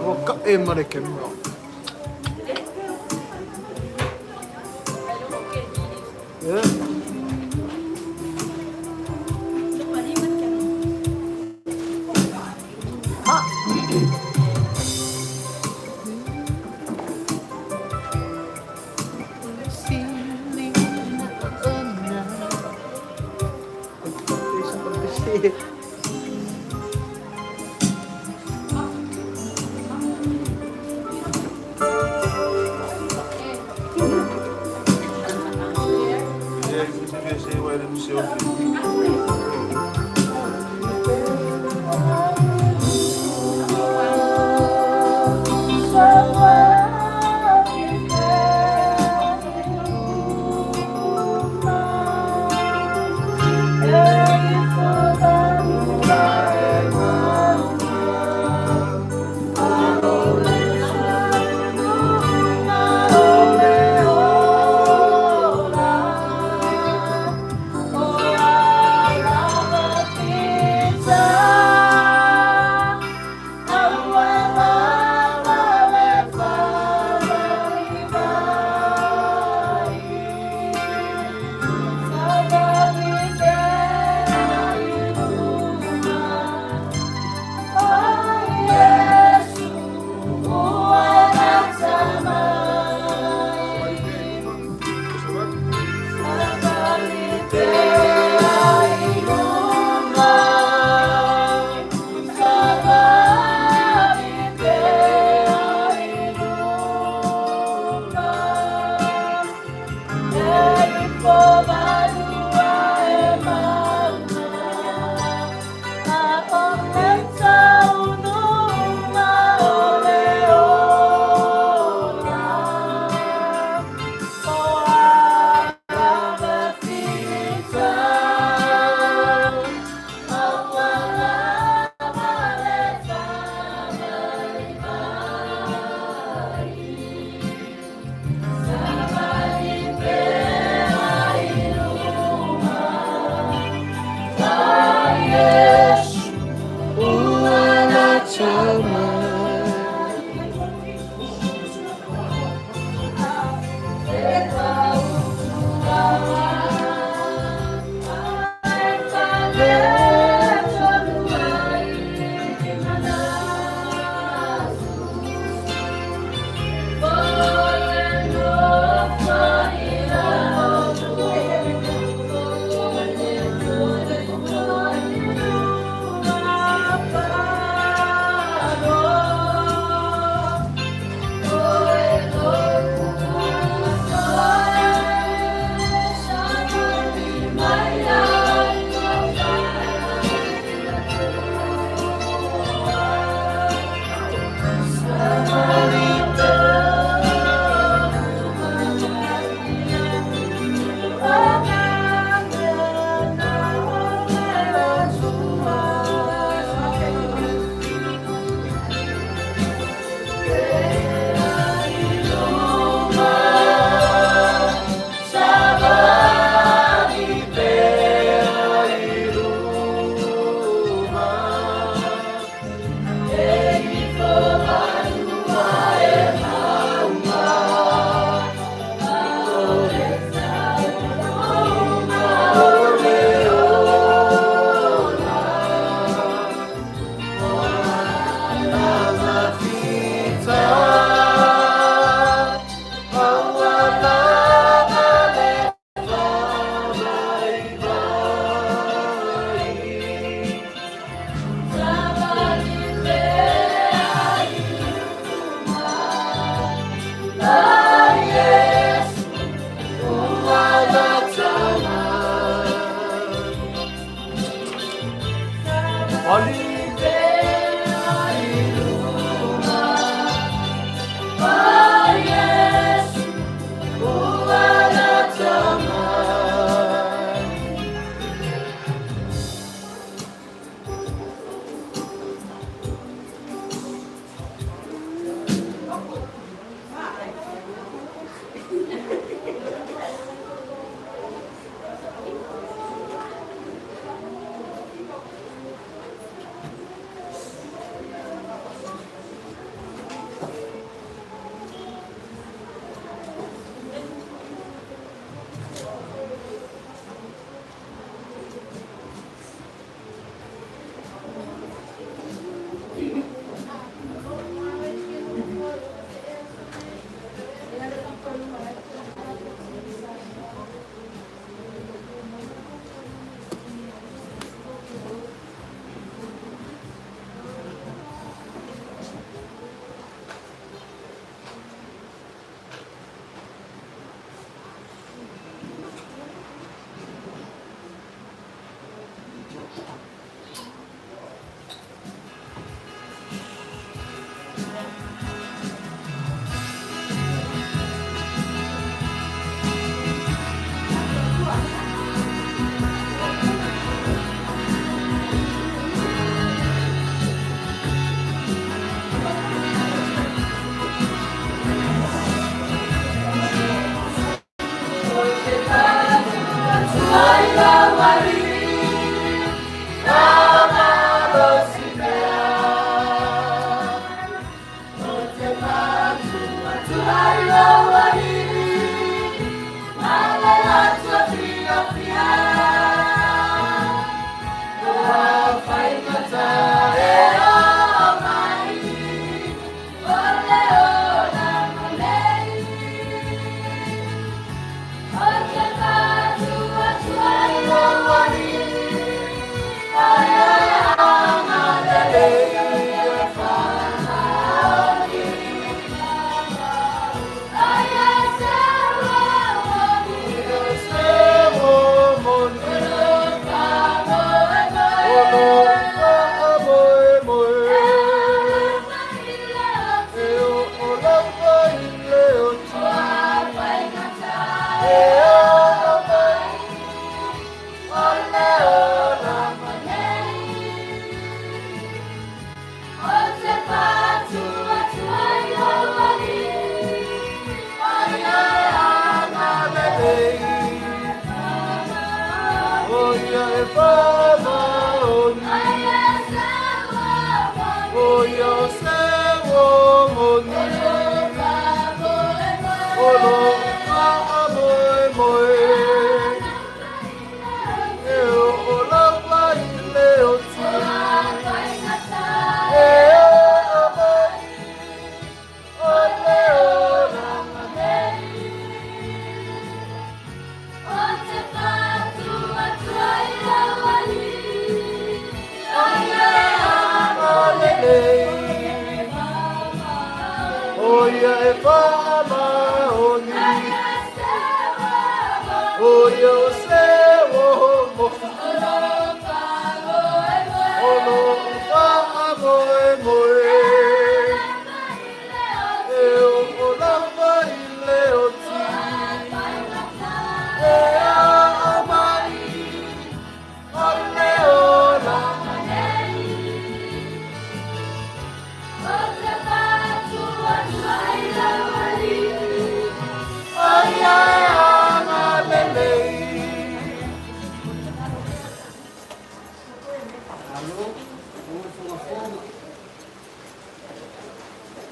Ua kaʻe ma le camera. Yeah.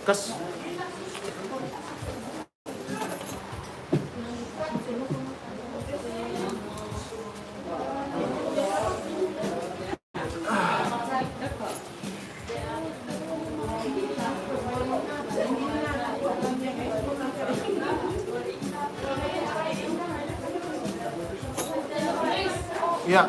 Kas. Yeah.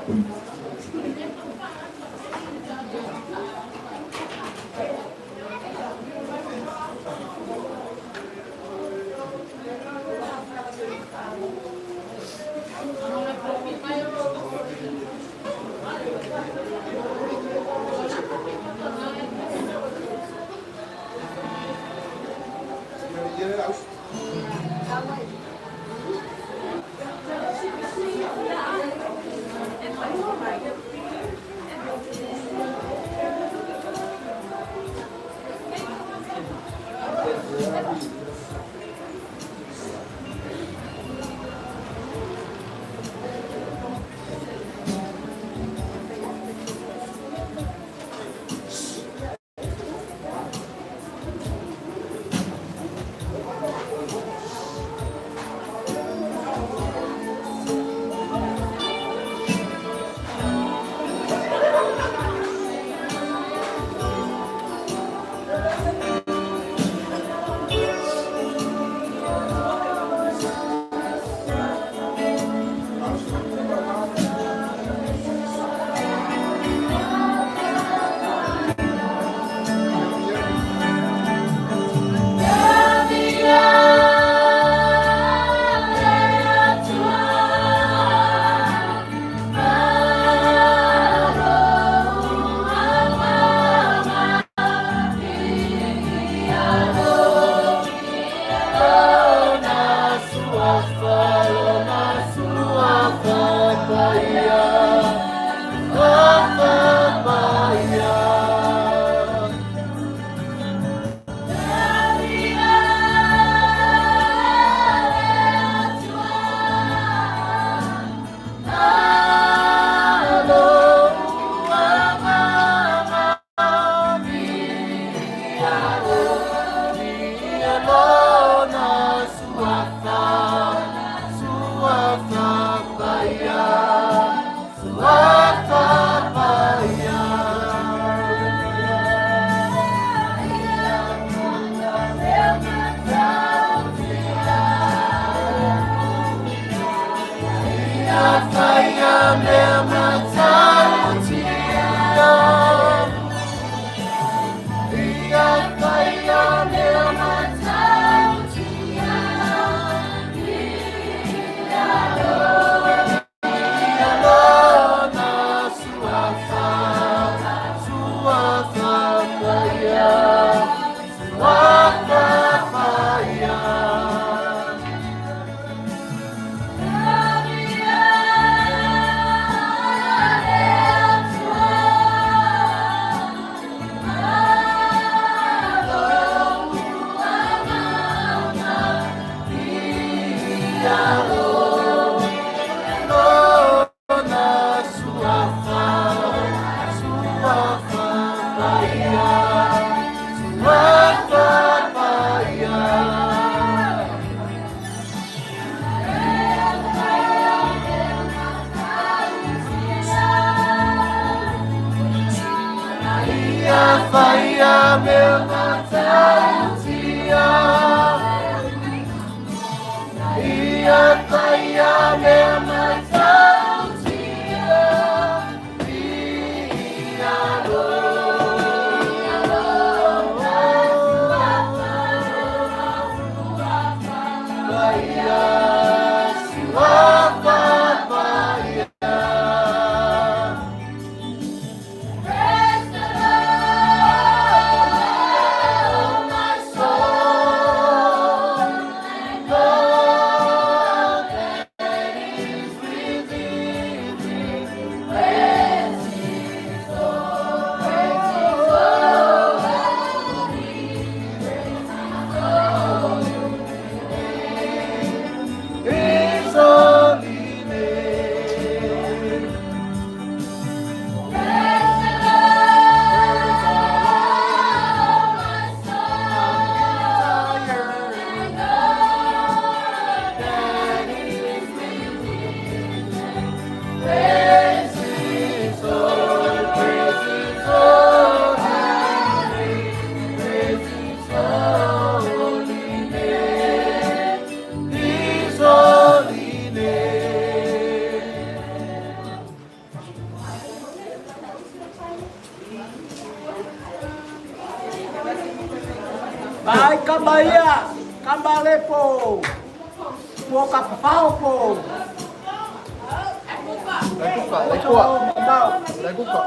Praise the Lord, my soul. Vai kama ia, kama le po. Po ka fafao po. Lai kuka, lai kua. Lai kuka.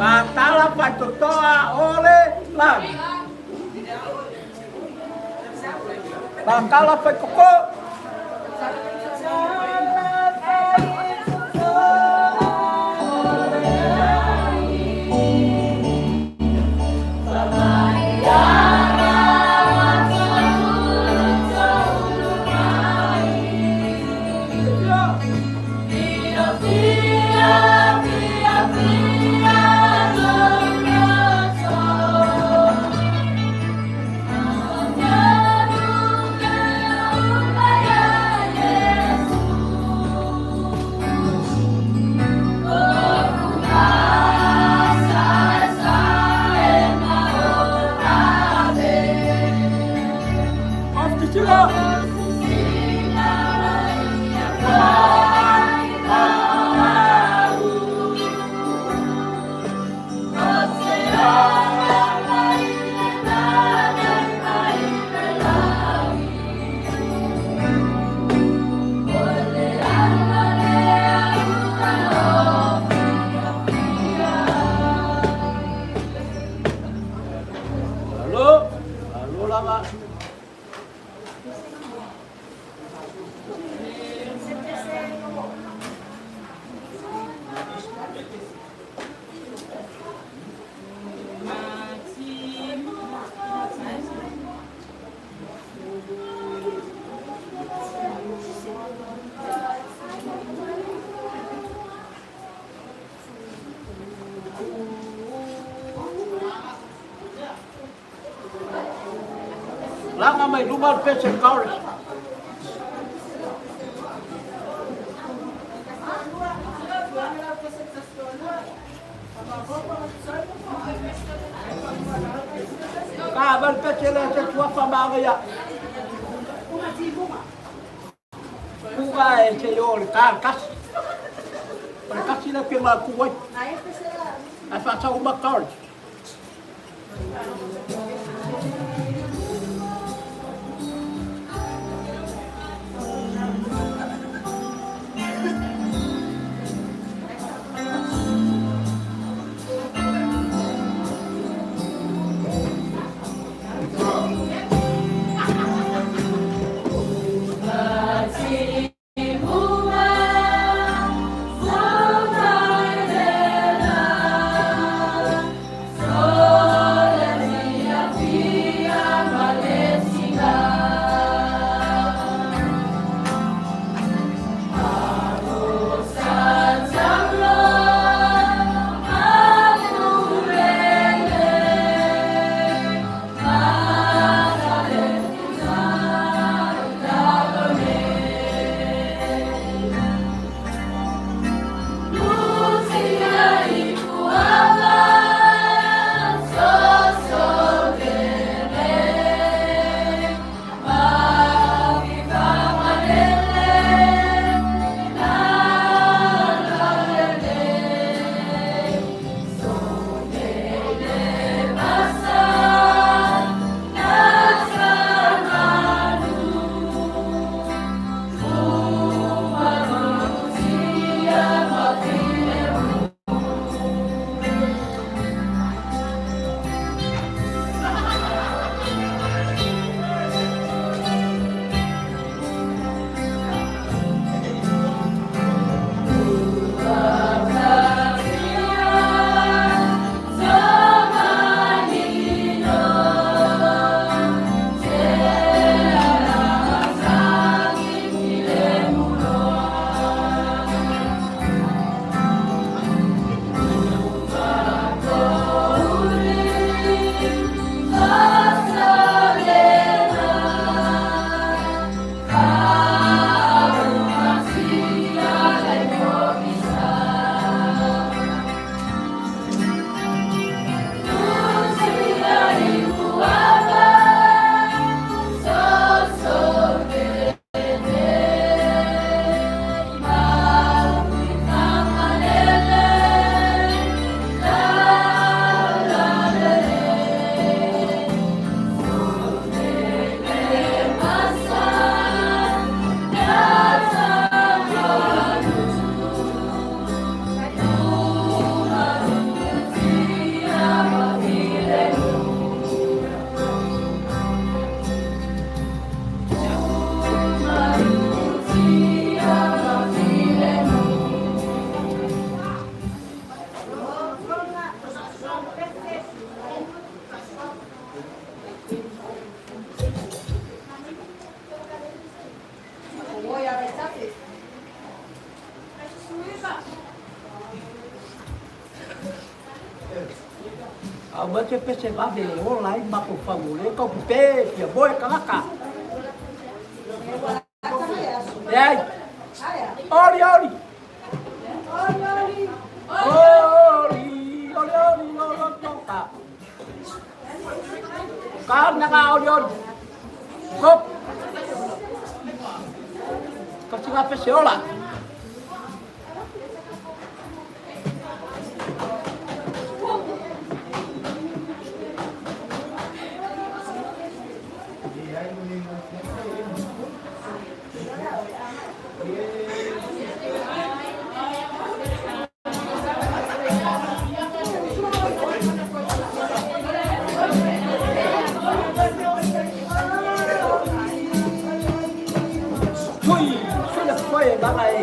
Patala paitotoa ole lagi. Patala paikoko. Off the sila. Alo, alo lava. Langa mai luma le pese kaoris. Ka val pese le se tuafa maria. Kuga e se yo le ka kasi. O le kasi le pima kuwai. Ai fa sa uma kaoris. Yeah. Au mai te pese vave e ola ai mako whango le kau pupe pia moe kalaka. E ai. Ori ori. Ori ori. Ori ori ori ori toka. Ka nanga ori ori. Kop. Kasi nga pese ola. Sui, sui le foe manga e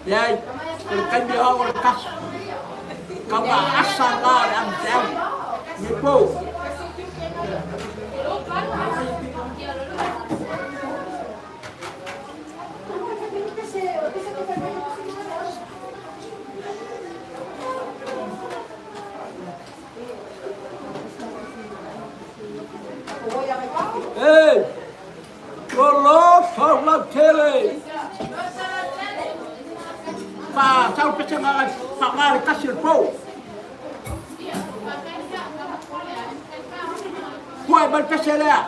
Leai, o le taimi o au o le kasi. Kau ma asa la le anu te au. Ni pou. Ei, o lo faulautele. Fa sau pese nga fa nga le kasi le pou. Kua e mal pese lea.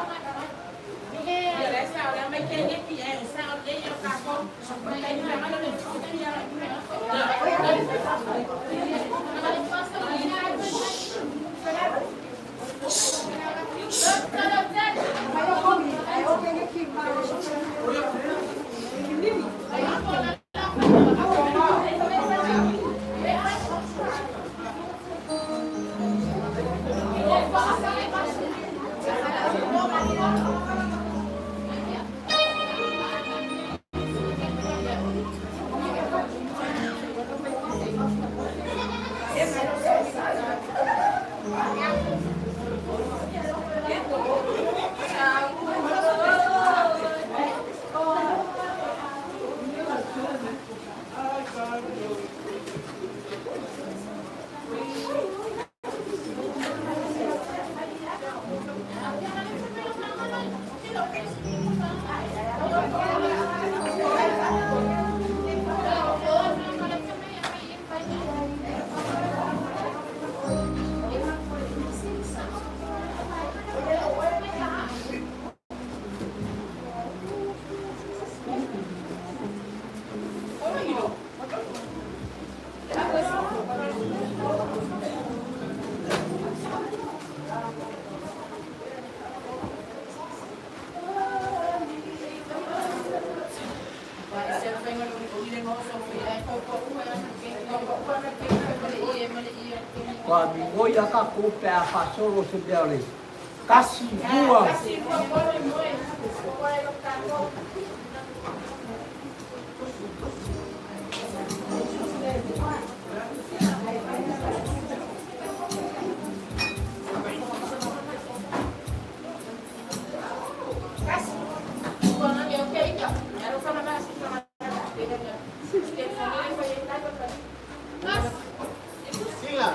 Kua mi ngoi a ka ko pe a fasolo se mea le. Kasi lua. Sila.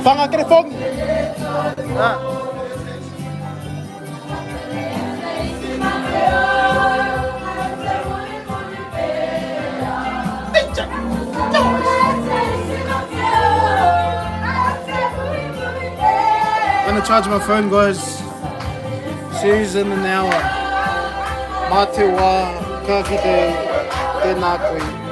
Whanga kerefongi! Ah. I'm gonna charge my phone guys. See you in an hour. Mā te wā, ka kite, tēnā koe.